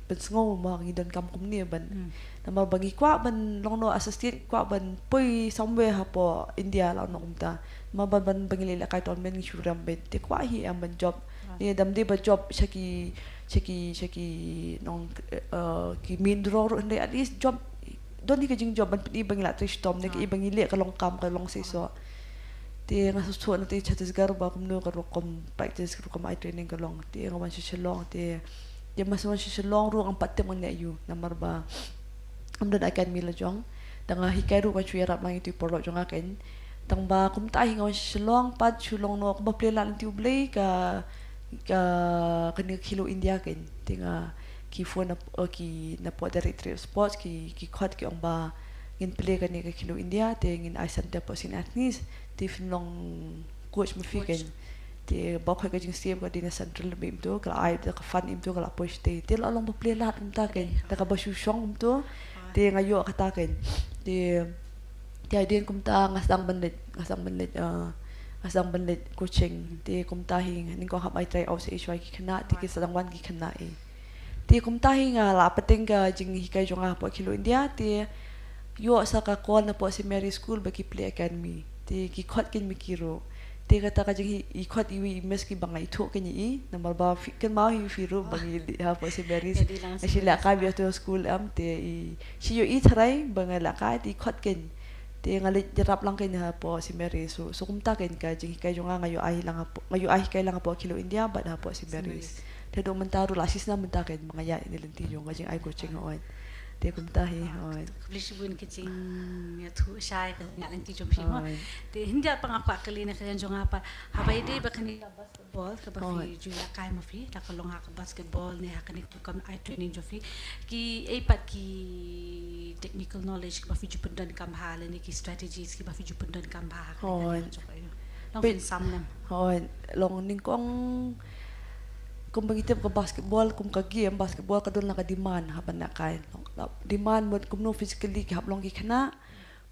ban pynsngew ma ngi donkam kumne ban. Hmm. Namar ba ngi kwah ban long noh associate, kwah ban poi somewhere hapoh India la noh kumta. Namar ban, ban, ban ngi leit lehkai tournament ngi shu rem beit. Te kwah hi em ban job. Ah. Ne dam dei ba job sha ki, sha ki, sha ki nong, eh, ki main draw ruh hynrei at least job don hi ka jingjop ban pyni ba ngi la trei shitom ne ka i ba ngi leh ka long kam ka long seisoh. Te nga shu shu na te Chhattisgarh ba kumno ka rukom practice ka rukom eye training ka long. Te nga wan sha Shillong te te ma shu wan sha Shillong ruh ngam pat tip ngan leh ïa u namar ba ngam don academy la jong. Te nga hikai ruh nga shu ïarap lang ïa tu i paralok jong nga kein. Tang ba kumta hi nga wan sha Shillong pat shu long noh kumba plie lad lynti U Blei ka ka kane ka Khelo India kein. Te nga ki phone na ki na pdeng Directorate of Sports ki ki khot ki ong ba ngin plie kane ka Khelo India te ngin ai center pdeng Saint Anthony's te phin long coach ma phi kein. Te ba khot ka jingsiem ka dei na central beit mynta ka la ai da ka fund mynta ka la poi shatei te la long ba plie lad mynta kein da kaba shu shong mynta. Te nga ïoh kata kein te te hadien kumta nga sdang ban leit nga sdang ban leit ah, nga sdang ban leit coaching te kumta hi nyngkong hap ai try out sa i shuwa ki khynnah te ki sdang wan ki khynnah i. Te kumta hi nga la pateng ka jinghikai jong nga hapoh Khelo India te ïoh sa ka call na poh Saint Mary School ba ki plie academy te ki khot kein ma ki ruh. Te kata ka jinghi i khot iwei i miss kiba nga ithuh kein ïa i namar ba phi kynmaw hi phi ruh ba ngi dei hapoh Saint Mary's. Nga shu lehkai beit ha tu school em te i shu ïohi tharai ba nga lehkai te i khot kein. Te nga leit ïarap lang kein hapoh Saint Mary's. So, so kumta kein ka jinghikai jong nga nga ïoh ai lang hapoh nga ïoh ai hikai lang hapoh Khelo India bad hapoh Saint Mary's. Te haduh mynta ruh la shisnem mynta kein ba nga ïaid ïa kane ka lynti jong ka jingai coaching hooid. Te kumta hi hooid. Khublei shibun ka jingïathuh shai ka jingïaid lynti jong phi mo. Te hynda pat nga kwah kylli na ka liang jong nga pat haba ïadei bad kane ka basketball kaba phi ju lehkai ma phi la ka long ha ka basketball ne ha kane ka kam eye training jong phi ki ei pat ki technical knowledge kiba phi ju pyndonkam ha lane ki strategies kiba phi ju pyndonkam ha ha kane ka liang jong phi. Long phin sam nem. Hooid, long nyngkong kumba ngi tip ka basketball kum ka game basketball ka don la ka demand ha ban lehkai. Demand mut kumno physically ki hap long ki khynnah,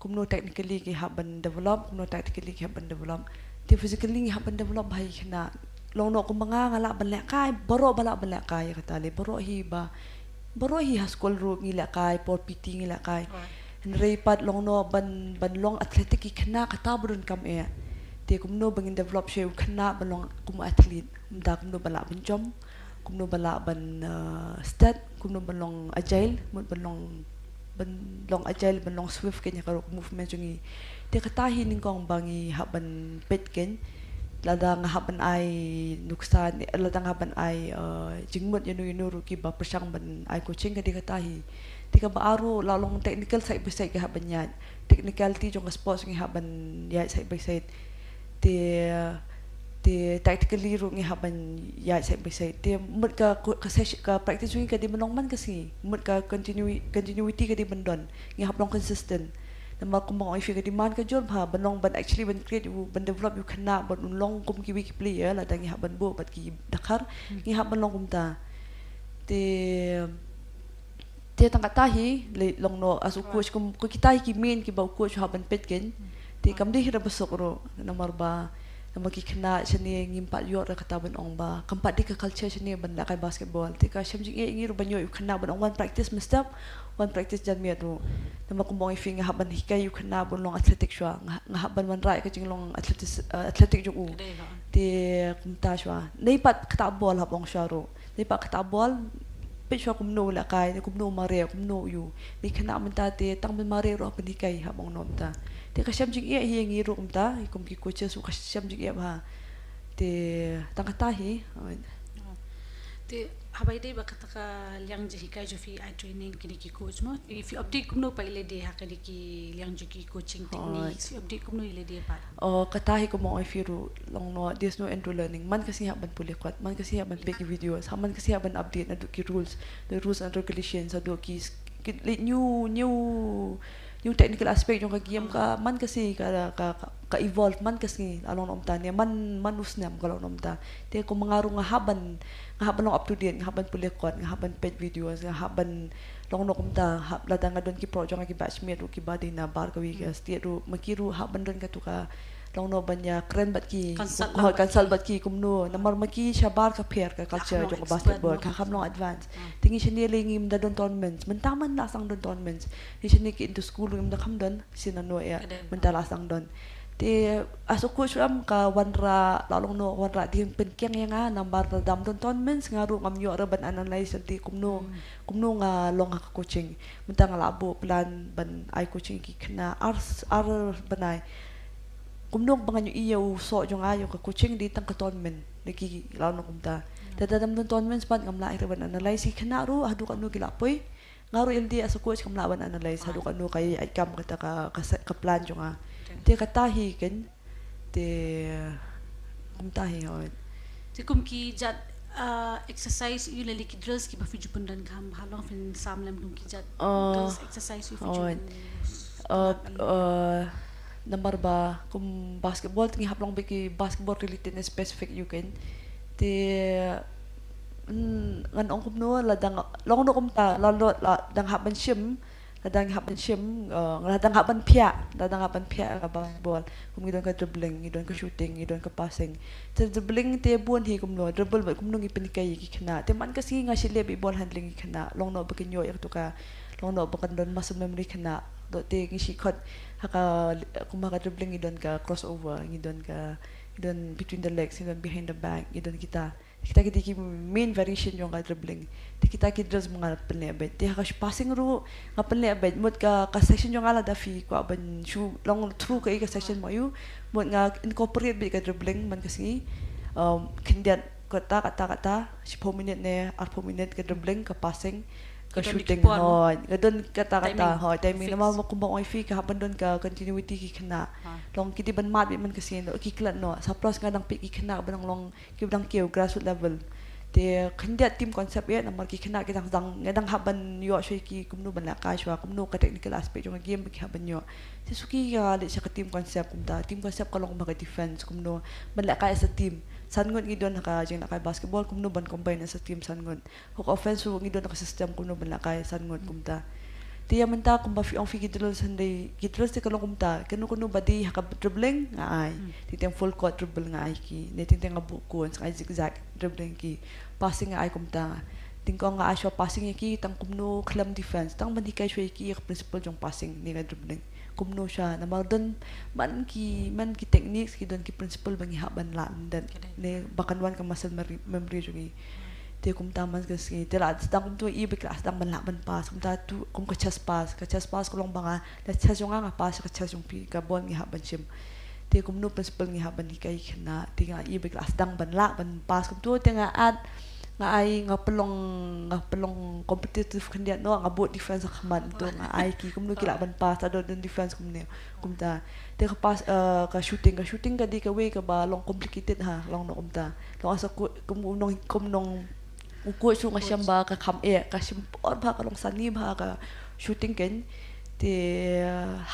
kumno technically ki hap ban develop, kumno tactically ki hap ban develop. Te physically ngi hap ban develop bha ïa ki khynnah. Long noh kumba nga nga lah ban lehkai, baroh ba lah ban lehkai ïa kata lei baroh hi ba baroh hi ha skul ruh ngi lehkai por P T ngi lehkai. Hynrei pat long noh ban ban long athletic ki khynnah kata ba donkam eh. Te kumno ba ngin develop shuwa u khynnah ban long kum u athlete. Mynta kumno ba lah ban jump, kumno ba lah ban stat, kumno ban long agile, mut ban long ban long agile ban long swift kein ha ka movement jong ngi. Te kata hi nyngkong ba ngi hap ban peit kein. Lada nga hap ban ai nuksa lada nga hap ban ai jingmut ïano ïano ruh kiba pyrshang ban ai coaching ka dei kata hi. Te kaba ar ruh la long technical side by side ki hap ban ïaid. Technicality jong ka sports ngi hap ban ïaid side by side. Te te tactically ruh ngi hap ban ïaid side by side. Te mut ka ka practice jong ngi ka dei ban long man ka sngi. Mut ka continuity ka dei ban don. Ngi hap long consistent. Namar kumba nga ong ïa phi ka demand ka jur bha ban long ban actually ban create u ban develop u khynnah ban un long kum kiwei ki player lada ngi hap ban buh bad ki dkhar ngi hap ban long kumta. Te te tang kata hi lei long noh as u coach kum ko kita hi ki main kiba u coach u hap ban peit kein. Te kam dei hi da ba suk ruh namar ba namar ki khynnah shane ngim pat ïoh da kata ban ong ba kam pat dei ka culture shane ban lehkai basketball. Te ka shem jingeh ïa ngi ruh ban ïoh ïa u khynnah ban ong wan practice mynstep wan practice jan miet ruh. Namar kumba ong ïa phi nga hap ban hikai ïa u khynnah ban long athletic shuwa nga hap ban wanrah ïa ka jinglong athletic jong u. Te kumta shuwa nei pat kata ball hap ong shuwa ruh. Dei pat kata ball peit shuwa kumno u lehkai ne kumno u mareh kumno u ïu. Dei khynnah mynta te tang ban mareh ruh hap ban hikai hap ong noh mynta. Te ka shem jingeh hi ïa ngi ruh mynta kum ki coaches ruh ka shem jingeh bha. Te tang kata hi. Te haba ïadei bad kata ka liang jinghikai jong phi eye training kine ki coach mo phi update kumno pat ïa lade ha kine ki liang jong ki coaching techniques phi update kumno ïa lade pat. Oh kata hi kumba ong ïa phi ruh long noh there's no end to learning man ka sngi hap ban pule kot man ka sngi hap ban peit ki videos man ka sngi hap ban update naduh ki rules the rules and regulations naduh ki ki new new new technical aspect jong ka game ka man ka sngi ka ka ka evolve man ka sngi la long noh mynta ne man man u snem ka long noh mynta. Te kumba nga ruh nga hap ban nga hap ban long up to date nga hap ban pule kot nga hap ban peit videos nga hap ban long noh kumta hap lada nga don ki pro jong nga ki batchmate ruh kiba dei na bar kawei ka state ruh ma ki ruh hap ban don katu ka long noh ban ïa kren bad ki consult bad ki kumno namar ma ki shabar ka pher ka culture jong ka basketball ka kham long advance. Te ngi shane lei ngim da don tournaments mynta man la sdang don tournaments ngi shane ki inter school ngim da kham don sien nano ïa mynta la sdang don. Te as a coach ruh em ka wanrah, la long noh, wanrah dei pynkieng ïa nga namar lada ym don tournaments nga ruh ngam ïoh ruh ban analyze lade kumno, kumno nga long ha ka coaching. Mynta nga la buh plan ban ai coaching ïa ki khynnah ar, ar bnai. Kumno ba ngan ïohi ïa u soh jong nga ïa ka coaching, dei tang ka tournament, ne ki, la long kumta. Te lada ym don tournaments pat ngam lah ruh ban analyze ïa ki khynnah ruh haduh katno ki la poi. Nga ruh ïa lade as a coach kam lah ban analyse haduh katno ka ïaid kam kata ka, ka se-, ka plan jong nga. Te kata hi kan. Te kumta hi, hooid. Te kum ki jait, ah, exercise, ïa lade ki drills kiba phi ju pyndonkam, ha long phin sam lem kum ki jait, ah, drills, exercise, ïa phi ju, hooid, ah, ah, namar ba kum basketball te ngi hap long bad ki basketball related ne specific ïa u kan. Te, mm, ngan ong kumno, lada nga, long noh kumta, la, la, lada nga hap ban shim, lada nga hap ban shim, eh, lada nga hap ban phiah, lada nga hap ban phiah ka basketball. Kum ngi don ka dribbling, ngi don ka shooting, ngi don ka passing. Te dribbling te bun hi kumno, dribble bad kumno ngi pynhikai ïa ki khynnah. Te man ka sngi nga shu leh bad ball handling ïa ki khynnah. Long noh ba kin ïoh ïa kato ka, long noh ba kan don muscle memory khynnah. Te ngi shu khot ha ka, kum ha ka dribbling ngi don ka crossover, ngi don ka, ngi don between the legs, ngi don behind the back, ngi don kita. Kita ki dei ki main variation jong ka dribbling. Te kita ki drills ma nga pynleh beit. Te ha ka passing ruh nga pynleh beit. Mut ka, ka session jong nga lada phi kwah ban shu long through kaei ka session ma ïa u. Mut nga incorporate beit ka dribbling man ka sngi. Um, khyndiat kata, kata, kata, shiphew minit ne arphew minit ka dribbling, ka passing, ka shooting. Hooid, nga don kata, kata, hooid, timing. Namar ma kumba ong ïa phi ka hap ban don ka continuity ki khynnah. Long ki dei ban mad beit man ka sngi, ki klet noh. Sa plus nga dang peit ki khynnah ba dang long kiba dang kiew grassroots level. Te khyndiat team concept ïa, namar ki khynnah ki dang, dang, nga dang hap ban ïoh shuwa ïa ki kumno ban lehkai shuwa, kumno ka technical aspect jong ka game ba ki hap ban ïoh. Te suki ka leit sha ka team concept kumta, team concept ka long ba ka defense, kumno ban lehkai as a team. San ngut ngi don ha ka jinglehkai basketball, kumno ban combine as a team san ngut. Hok offense ruh ngi don ka system kumno ban lehkai san ngut kumta. Te ïa mynta kumba phi ong phi ki drills hynrei, ki drills te ka long kumta. Kano kano ba dei ha ka dribbling nga ai. Teng teng full court dribble nga ai ki. Ne teng teng nga buh cones, nga ai zigzag dribbling ki. Passing nga ai kumta. Teng kong nga ai shuwa passing ïa ki tang kumno khlem defense. Tang ban hikai shuwa ïa ki ïa ka principle jong passing ne ka dribbling. Kumno sha, namar don man ki, man ki techniques ki don ki principle ba ngi hap ban lah lyndet. Ne ba kan wan ka muscle memory, memory jong ngi. Te kumta man ka sngi. Te la sdang kumta i ba ki la sdang ban lah ban pass. Kumta tu, kum ka chest pass. Ka chest pass ka long ba nga, da chest jong nga nga pass ka chest jong phi, ka ball ngi hap ban shim. Te kumno principle ngi hap ban hikai khynnah. Te nga i ba ki la sdang ban lah ban pass kumta te nga at, nga ai, nga pynlong, nga pynlong competitive khyndiat noh, nga buh defense ha khmat tu, nga ai ki kumno ki lah ban pass, ta don defense kumne, kumta. Te ka pass, eh, ka shooting, ka shooting ka dei kawei kaba long complicated ha, long noh kumta. Long as a coach, kum, kum nong, kum nong u coach ruh nga shem ba ka kham eh, ka shim por bha, ka long sani bha ka shooting kan. Te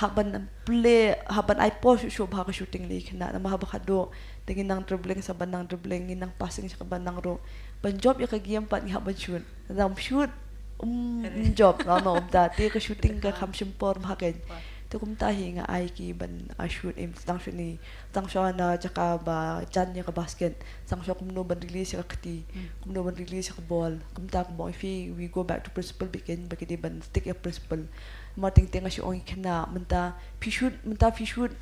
hap ban play, hap ban ai por shuh shuh bha ka shooting lei khynnah, namar haba khatduh te ngin nang dribbling sa ban nang dribbling, ngin nang passing sa ban nang ruh. Ban jop ïa ka game pat ngi hap ban shoot. Lada ym shoot, um, ym jop, long noh kumta. Te ka shooting ka kham shim por bha kan. Te kumta hi nga ai ki ban, ah, shoot, im sdang shuh ni. Sdang shuwa na jaka ba jan ïa ka basket. Sdang shuwa kumno ban release ïa ka kti. Kumno ban release ïa ka ball. Kumta kumba ong phi, we go back to principle beit kan, ba ki dei ban stick ïa principle. Namar teng teng nga shu ong ïa ki khynnah mynta phi shoot, mynta phi shoot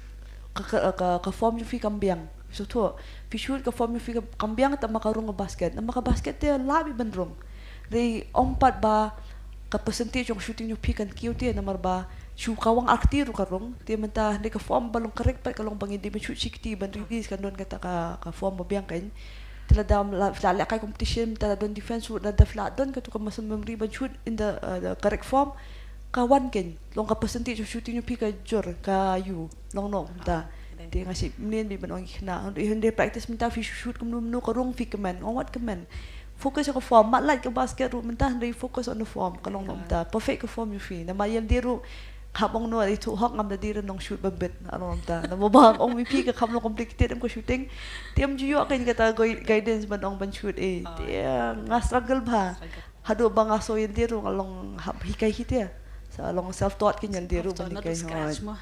ka, ka, ka, ka form jong phi kam biang. Sngewthuh, phi shoot ka form jong phi kam, kam biang, tang ma ka rung ka basket. Namar ka basket te lah beit ban rung. Dei ym pat ba ka percentage jong shooting jong phi kan kiew te, namar ba shu ka wang ar kti ruh ka rung. Te mynta dei ka form ba long correct pat ka long ba ngi dei ban shoot shi kti ban release, kan don kata ka, ka form ba biang kan. Te lada la, la lehkai competition, te la don defense ruh, lada phi la don kata ka muscle memory ban shoot in the, uh, the correct form, ka wan kan. Long ka percentage of shooting jong phi ka jur, ka ïoh, long noh kumta. Te nga shu mlien beit ban ong ïa ki khynnah, hynrei practice mynta phi shoot kumno kumno ka rung phi kmen, ong wat kmen. Focus on ka form, mad lait ka basket ruh mynta, hynrei focus on the form, ka long noh kumta. Perfect ka form jong phi, namar ïa lade ruh hap ong noh, i thuh hok ngam da dei re nong shoot ba bit, long noh kumta. Namar ba ong ïa phi ka kham long complicated em ka shooting. Te ym ju ïoh kan kata gui-, guidance ban ong ban shoot eh. Te nga struggle bha. Haduh ba nga sngew ïa lade ruh nga long hap hikai hi te. Sa long self taught kan ïa lade ruh ban hikai,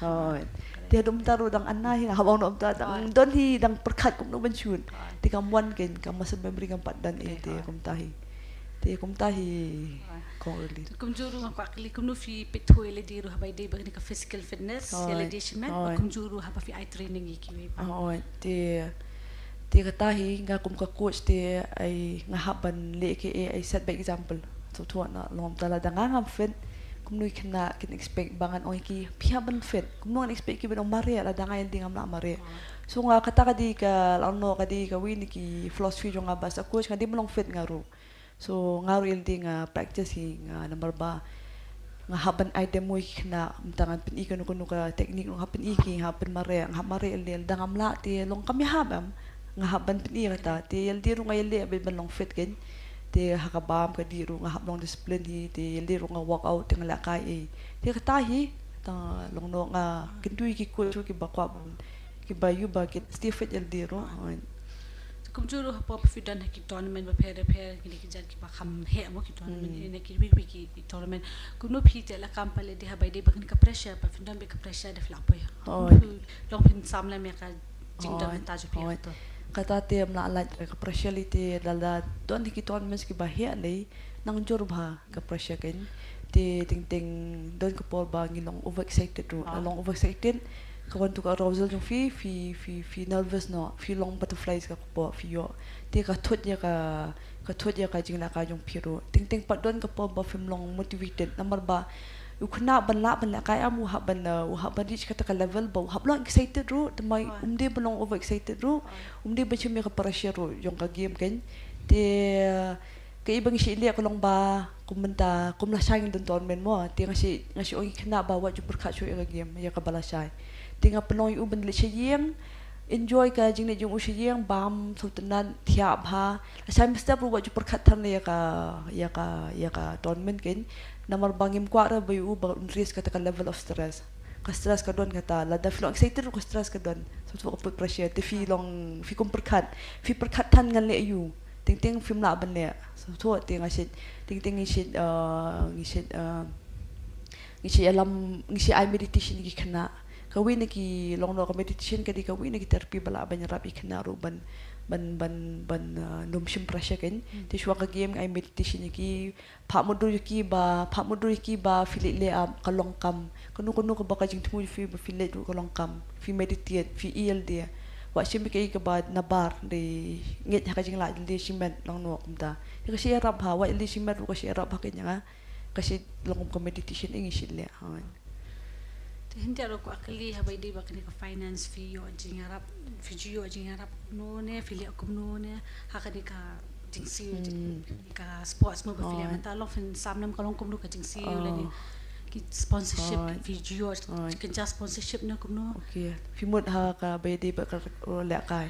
hooid. Te haduh mynta ruh dang ana hi, hap ong noh mynta dang don hi, dang pyrkhat kumno ban shoot. Te kam wan kan, ka muscle memory kam pat don eh, te kumta hi. Te kumta hi, Kong Rylin. Kumjuh ruh nga kwah kylli kumno phi peit thuh ïa lade ruh haba ïadei bad kane ka physical fitness, ïa lade shimet, kumjuh ruh haba phi ai training ïa kiwei pat. Te, te kata hi nga kum ka coach te ai nga hap ban leh ki, ai set by example. Sngewthuh na long ta lada nga ngam fit, kumno ki khynnah kin expect ba ngan ong ïa ki phi hap ban fit. Kumno ngan expect ki ban ong mareh lada nga ïalade ngam lah mareh. So nga kata ka dei ka, lano ka dei kawei na ki philosophy jong nga ba as a coach nga dei ban long fit nga ruh. So nga ruh ïalade nga practice hi nga namar ba nga hap ban ai demo ïa ki khynnah, mynta ngan pyni kano kano ka technique, nga hap pyni ki, nga hap pynmareh, nga hap mareh ïalade, lada ngam lah te long kam ïahap em. Nga hap ban pyni kata, te ïalade ruh nga ïaleh ban long fit kein. Te ha ka bam ka dih ruh nga hap long discipline hi, te ïalade ruh nga workout te nga lehkai ei. Te kata hi, ta long noh nga kyntu ïa ki coach ruh kiba kwah bun, kiba ïoh ba kin stay fit ïalade ruh. Kumjuh ruh hapoh ba phi don ha ki tournament bapher bapher, kine ki jait kiba kham heh mo ki tournament, ine ki wei wei ki tournament. Kumno phi te la kam pat lade haba ïadei bad kane ka pressure, ba phin don bad ka pressure da phi la poi. Kumno phi long phin sam lem ïa ka jingdon mynta jong phi. Kata te ym lah lait ka pressure lei te lada don ha ki tournaments kiba heh lei nang jur bha ka pressure kein. Te teng teng don ka por ba ngi long over excited ruh. La long over excited, ka wan tu ka arousal jong phi, phi, phi, phi nervous noh, phi long butterflies ka kpoh, phi ïoh. Te ka thut ïa ka, ka thut ïa ka jinglehkai jong phi ruh. Teng teng pat don ka por ba phim long motivated namar ba u khynnah ban lah ban lehkai em u hap ban, uh, u hap ban reach kata ka level ba u hap long excited ruh, te ma um dei ban long over excited ruh, um dei ban shim ïa ka pressure ruh jong ka game kein. Te, uh, kaei ba ngi shu leh ka long ba kum mynta kum lashai ngi don tournament mo, te nga shu, nga shu ong ïa ki khynnah ba wat ju pyrkhat shuh ïa ka game, ïa kaba lashai. Te nga pynlong ïa u ban leit sha ïing, enjoy ka jingleit jong u sha ïing, bam sngewtynnat, thiah bha. Lashai mynstep ruh wat ju pyrkhat than ïa ka, ïa ka, ïa ka tournament kein. Namar ba ngim kwah re ba ïa u ba un reach kata ka level of stress. Ka stress ka don kata, lada phi long excited ruh ka stress ka don. Sngewthuh ka put pressure, te phi long, phi kum pyrkhat, phi pyrkhat than ngan leh aiu. Teng teng phim lah ban leh. Sngewthuh te nga shait, teng teng ngi shait, uh, ngi shait, uh, ngi shait ïalam, ngi shait ai meditation ïa ki khynnah. Kawei na ki long noh ka meditation ka dei kawei na ki therapy ba lah ban ïarap ïa ki khynnah ruh ban, ban, ban, ban, uh, ym shim pressure kein. Te shuwa ka game ngi ai meditation ïa ki, phah mutdur ïa ki ba, phah mutdur ïa ki ba phi leit leh ap ka long kam. Kano kano kaba ka jingthmu jong phi ba phi leit ruh ka long kam. Phi meditate, phi ïalade. Wat shim ïa kaei kaba nabar, dei ngeit ha ka jingleh ïalade shimet lang noh kumta. Te ka shu ïarap bha, wat ïalade shimet ruh ka shu ïarap bha kein ïa nga. Ka shu long kum ka meditation ïa ngi shu leh. Te hynrei ruh kwah kylli haba ïadei bad kane ka finance, phi ïoh jingïarap, phi ju ïoh jingïarap kumno ne, phi leh kumno ne ha kane ka jingsiew, ka sports mo ba phi leh mynta, long phin sam lem ka long kumno ka jingsiew lane ki sponsorship, phi ju ïoh kynja sponsorship ne kumno? Okay. Phi mut ha kaba ïadei bad ka lehkai.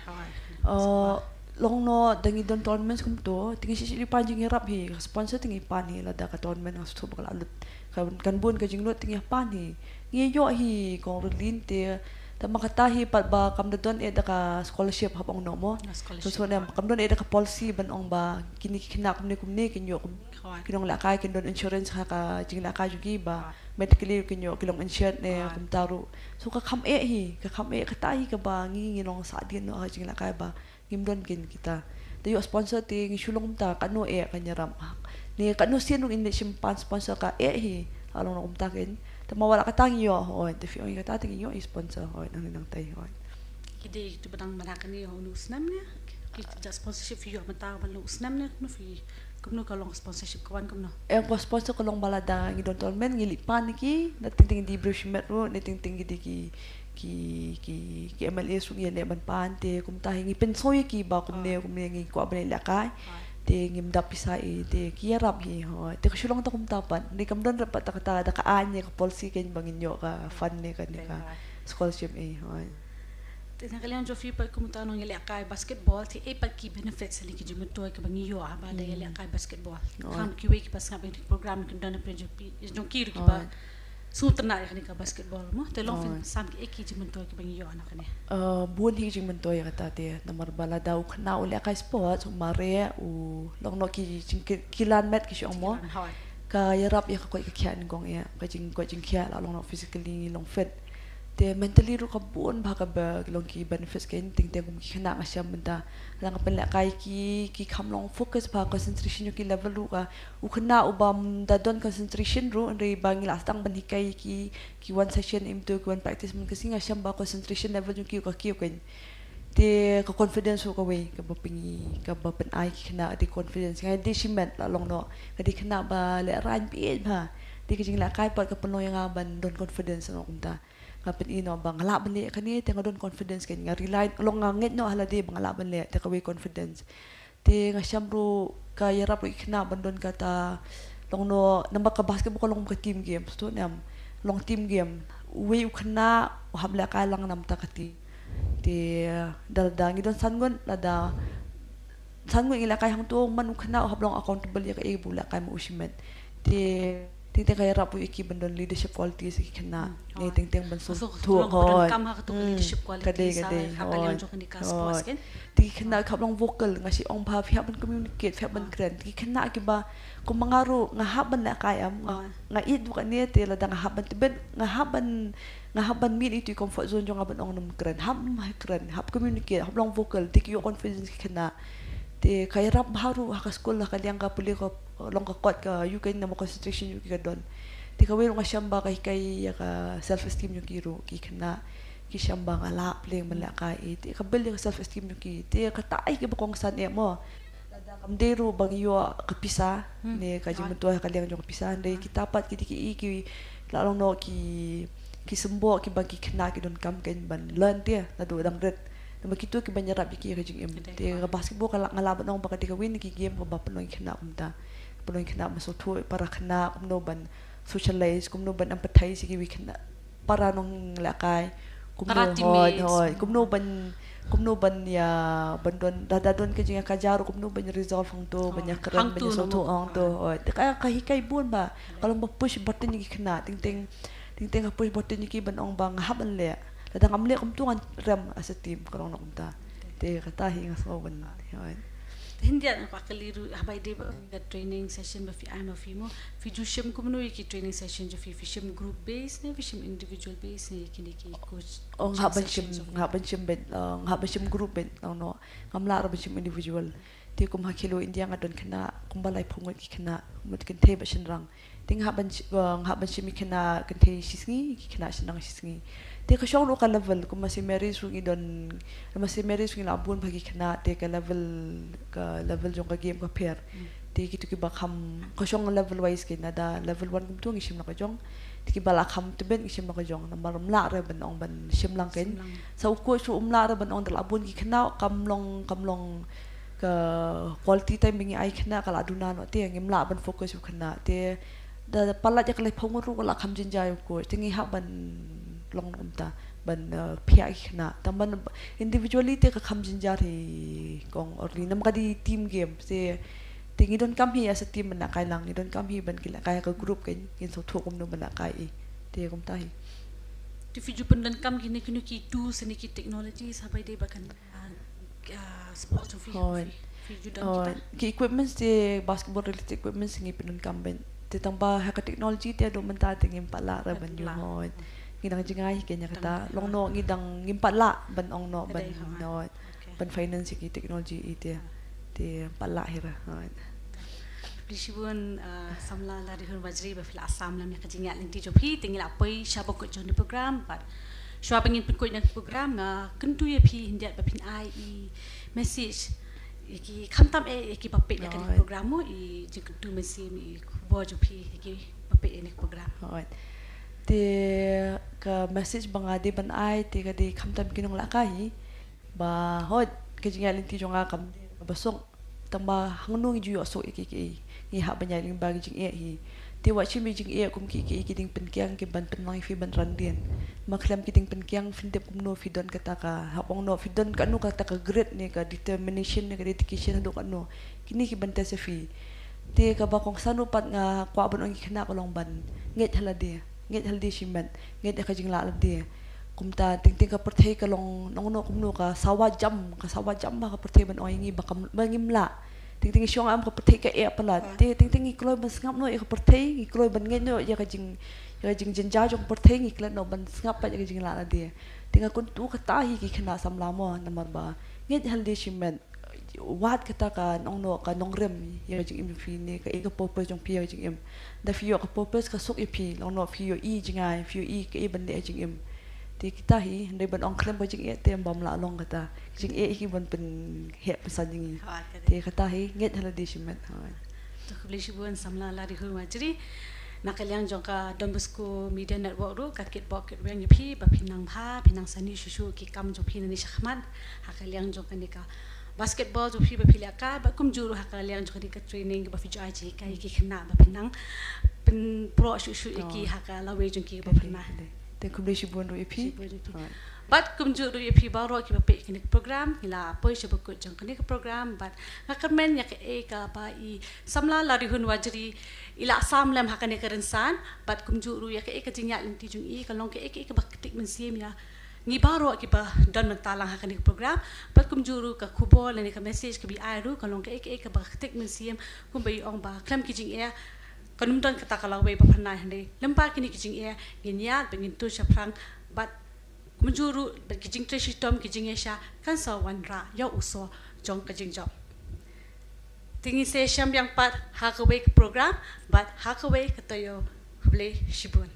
Long noh da ngi don tournaments kumto, te ngi shu shu pan jingïarap hi, ka sponsor te ngi pan hi lada ka tournament nga sngewthuh ba ka la lut. Kan, kan bun ka jinglut te ngi pan hi. Ngi ïoh hi Kong Rylin te, tang ba kata hi pat ba kam da don eh da ka scholarship hap ong noh mo. Scholarship. Sngewthuh ne, kam don eh da ka policy ban ong ba kine ki khynnah kumne kumne kin ïoh kum, kin ïoh lehkai, kin don insurance ha ka jinglehkai jong ki ba medically kin ïoh, kin long insured ne kumta ruh. So ka kham eh hi, ka kham eh, kata hi kaba ngi ngi long sahdien noh ha ka jinglehkai ba ngim don kein kita. Te ïoh sponsor te ngi shu long kumta, kano eh kan ïarap. Ne kano sien ruh ngin leit shim pan sponsor ka eh hi. Ka long noh kumta kein. Te ma wat la kata ngi ïoh, hooid, te phi ong ïa kata te ngi ïoh ïa sponsor, hooid, nang nang tai, hooid. Ki dei kitu ba dang mara kane ha une u snem ne? Ki ja sponsorship phi ïoh mynta ban long u snem ne? Kumno phi, kumno ka long sponsorship ka wan kumno? Eh, ka sponsor ka long ba lada ngi don tournament ngi leit pan ïa ki, na teng teng ki dei briew shimet ruh, na teng teng ki dei ki ki, ki, ki M L As ruh ngi ïaleh ban pan te kumta hi ngi pynsngew ïa ki ba kumne kumne ngi kwah ban lehkai. Te ngim dap pisa ei te ki ïarap hi, hooid. Te ka shu long ta kumta pat. Hynrei kam don ruh pat ta kata da ka aiñ ne ka policy kein ba ngin ïoh ka fund ne kane ka scholarship ei, hooid. Te na ka liang jong phi pat kumta nong ïalehkai basketball te ei pat ki benefits ne ki jingmyntoi kiba ngi ïoh haba da ïalehkai basketball. Kham kiwei kiba sngap ïa ka program ki don ha pyrshah jong phi, jong ki ruh kiba sngewtynnat ïa kane ka basketball mo, te long phin sam kiei ki jingmyntoi kiba ngi ïoh na kane? Uh, bun hi ki jingmyntoi ïa kata te, namar ba lada u khynnah u lehkai sports, u mareh, u long noh ki jing ki, kilan met ki shu ong mo. Ka ïarap ïa ka koit ka khiah nyngkong ïa, ka jingkoit jingkhiah, la long noh physically ngi long fit. Te mentally ruh ka bun bha kaba long ki benefits kein, teng teng kum ki khynnah nga shem mynta. Lada nga pynlehkai ki, ki kham long focus bha, concentration jong ki level ruh ka. U khynnah uba ym da don concentration ruh, hynrei ba ngi la sdang ban hikai ki, ki wan session im tu, ki wan practice mynta ka sngi, nga shem ba concentration level jong ki ka kiew kein. Te ka confidence ruh kawei kaba pyngi, kaba pynai ki khynnah ka dei confidence. Nga dei shimet la long noh, ka dei khynnah ba lehraiñ beit bha. Te ka jinglehkai pat ka pynlong ïa nga ban don confidence noh kumta. Nga pyni noh ba nga lah ban leh kane, te nga don confidence kein, nga rely, long nga ngeit noh ha lade ba nga lah ban leh, te kawei confidence. Te nga shem ruh ka ïarap ruh ïa ki khynnah ban don kata, long noh, namar ka basketball ka long ka team game, sngewthuh ne em? Long team game. Uwei u khynnah u hap lehkai lang na bynta ka team. Te da, lada ngi don san ngut, lada san ngut ngi lehkai hangto, man u khynnah u hap long accountable ïa kaei ba u lehkai ma u shimet. Te teng teng ka ïarap ruh ïa ki ban don leadership qualities ïa ki khynnah. Hmm. Ne teng teng ban sngewthuh, hooid. Kam ha kato ka leadership qualities, ka dei, ka dei, hooid. Te ki khynnah ki hap long vocal, nga shu ong bha, phi hap ban communicate, phi hap ban kren. Te ki khynnah kiba, kumba nga ruh, nga hap ban lehkai em, nga, nga ïeit bha kane, te lada nga hap ban tbit, nga hap ban, nga hap ban mih na itu i comfort zone jong nga ban ong nym kren, hap, hap kren, hap communicate, hap long vocal, te ki ïoh confidence ki khynnah. Te ka ïarap bha ruh ha ka skul, ha ka liang ka pule ka long ka kot ka ïoh kein, namar concentration jong ki ka don. Te kawei ruh nga shem ba ka hikai ïa ka self esteem jong ki ruh ki khynnah, ki shem ba nga lah pyrshang ban lehkai, te ka build ïa ka self esteem jong ki. Te kata hi kaba kongsan eh mo. Lada kam dei ruh ba ngi ïoh ka pisa ne ka jingmyntoi ha ka liang jong ka pisa, hynrei kita pat ki dei ki, ki la long noh ki, ki symboh kiba ki khynnah ki donkam kein ban learn te naduh dang rit. Namar kito kiban ïarap ïa ki ha ka jingim. Te ka basketball ka lah, nga lah ban ong ba ka dei kawei na ki game kaba pynlong ïa ki khynnah kumta. Pynlong ïa ki khynnah ban sngewthuh para khynnah, kumno ban socialize, kumno ban empathize ïa kiwei khynnah, para nonglehkai, kumno, hooid, hooid, kumno ban, kumno ban ïa, ban don, lada don ka jingïakajia ruh kumno ban resolve hangto, ban ïakren, ban ïasngewthuh hangto, hooid. Te ka, ka hikai bun bha, ka long ba push button ïa ki khynnah, teng teng, teng teng ka push button ïa ki ban ong ba nga hap ban leh. Lada ngam leh kumto ngan rem as a team, ka long noh kumta. Te kata hi nga sngew ban, hooid. Hynrei nga kwah kylli ruh, haba ïadei bad ka training session ba phi ai ma phi mo, phi ju shim kumno ïa ki training session jong phi, phi shim group base ne phi shim individual base ne kine ki coach? Oh, nga hap ban shim, nga hap ban shim beit, uh, nga hap ban shim group beit, no, no. Ngam lah ruh ban shim individual. Te kum ha Khelo India nga don khynnah kumba laiphew ngut ki khynnah, mut kynthei bad shynrang. Te nga hap ban sh-, uh, nga hap ban shim ïa ki khynnah kynthei shisngi, ki khynnah shynrang shisngi. Te ka shong ruh ka level, kum ma Saint Mary's ruh ngi don, ma Saint Mary's ruh ngi lah bun bha ki khynnah, te ka level, ka level jong ka game ka pher. Te kito kiba kham, ka shong level wise kein, lada level one kumto ngi shim la ka jong. Te kiba la kham tbit ngi shim la ka jong. Namar ym lah re ban ong ban shim lang kein. Sa u coach ruh um lah re ban ong da lah bun ki khynnah, kam long, kam long ka quality time ba ngi ai khynnah ka la duna noh, te ngim lah ban focus ïa u khynnah. Te da palat ïa ka laiphew ngut ruh ka la kham jynjar ïa u coach, te ngi hap ban long kumta ban, uh, phiah ïa ki khynnah. Tang ban individually te ka kham jynjar hi kong Orly, namar ka dei team game. Te, te ngi donkam hi as a team ban lehkai lang, ngi donkam hi ban ki lehkai ka group kein, ngin sngewthuh kumno ban lehkai i. Te kumta hi. Te phi ju pyndonkam kine kine ki tools ne ki technologies haba ïadei bad kane, ah, ah, sports jong phi? Hooid. Phi, phi ju don kita? Hooid. Ki equipments te, basketball related equipments ngi pyndonkam beit. Te tang ba ha ka technology te haduh mynta te ngim pat lah re ban ïoh, hooid. Ngi dang jngai hi kein ïa kata. Long noh ngi dang, ngim pat lah ban ong noh ban, hooid, ban finance ïa ki technology i te. Te pat lah hi re, hooid. Khublei shibun, uh, samla Larihun Wajri ba phi la sam lang ïa ka jingïaid lynti jong phi, te ngi la poi sha ba kut jong kane ka program, bad shuwa ba ngin pynkut ïa kane ka program nga kyntu ïa phi hynrei ba phin ai i message ïa ki, khamtam eh ïa kiba peit ïa kane ka program mo, i jingkyntu mynsiem, i khubor jong phi ïa kiba peit ïa kane ka program. Hooid. Te ka message ba nga dei ban ai te ka dei khamtam ki nonglehkai hi. Ba hooid, ka jingïaid lynti jong nga kam dei kaba suk. Tang ba hangno ngi ju ïoh suk ïa kiei kiei. Ngi hap ban ïaid lyngba ki jingeh hi. Te wat shim ïa ki jingeh kum kiei kiei ki diengpyngkiang kiban pynlong ïa phi ban ran dien. Ma khlem ki diengpyngkiang phin tip kumno phi don kata ka, hap ong noh phi don kano kata ka grit ne ka determination ne ka dedication haduh kano. Kine kiban test ïa phi. Te kaba kongsan ruh pat nga kwah ban ong ïa ki khynnah ka long ban ngeit ha lade. Ngeit ha lade shimet, ngeit ha ka jingleh lade. Kumta teng teng ka pyrthei ka long nongno kumno, ka sawa jam, ka sawa jam bha ka pyrthei ban ong ïa ngi ba kam, ba ngim lah. Teng teng ngi shong am ka pyrthei ka eh palat. Te teng teng ngi kloi ban sngap noh ïa ka pyrthei, ngi kloi ban ngeit noh ïa ka jing, ïa ka jingjynjar jong ka pyrthei, ngi klet noh ban sngap pat ïa ka jingïalade. Te nga kyntu kata hi ki khynnah samla mo, namar ba ngeit halade shimet. Wat kata ka nong noh ka nongrim ïa ka jingim jong phi ne ka, ïa ka purpose jong phi ïa ka jingim. Da phi ïoh ka purpose ka suk ïa phi, long noh phi ïohi jngai, phi ïohi kaei ban leh ha jingim. Te kita hi, hynrei ban ong khlem ka jingeh te ym bam lah long kata. Jingeh hi ki ban pynheh pynsan jong ngi. Te kata hi, ngeit halade shimet. To khublei shibun samla Larihun Wajri. Na ka liang jong ka Don Bosco Media Network ruh ka kitbok kitweng ïa phi ba phi nang bha, phi nang sani shuh shuh ki kam jong phi nangne shakhmat. Ha ka liang jong kane ka basketball jong phi ba phi leh ka, bad kumjuh ruh ha ka liang jong kane ka training ba phi ju ai jinghikai ïa ki khynnah ba phi nang pynpro shuh shuh ïa ki ha ka lawei jong ki ba phi nang. Te khublei shibun ruh ïa phi. Bad kumjuh ruh ïa phi baroh kiba peit kane ka program, ngi la poi sha ba kut jong kane ka program, bad nga kyrmen ïa kaei kaba i samla Larihun Wajri i la sam lem ha kane ka rynsan, bad kumjuh ruh ïa kaei ka jingïaid lynti jong i ka long kaei kaei kaba ktik mynsiem ïa ngi baroh kiba don bynta lang ha kane ka program, bad kumjuh ruh ka khubor lane ka message kaba i ai ruh ka long kaei kaei kaba ktik mynsiem, kumba i ong ba khlem ki jingeh kan ym don kata ka lawei ba phynnai, hynrei lyngba kine ki jingeh ngin ïaid bad ngin tur shaphrang, bad kumjuh ruh bad ki jingtrei shitom ki jingïaishah kan sa wanrah ïa u sor jong ka jingjop. Te ngin sa ïashem biang pat ha kawei ka program bad ha kawei ka taïew. Khublei shibun.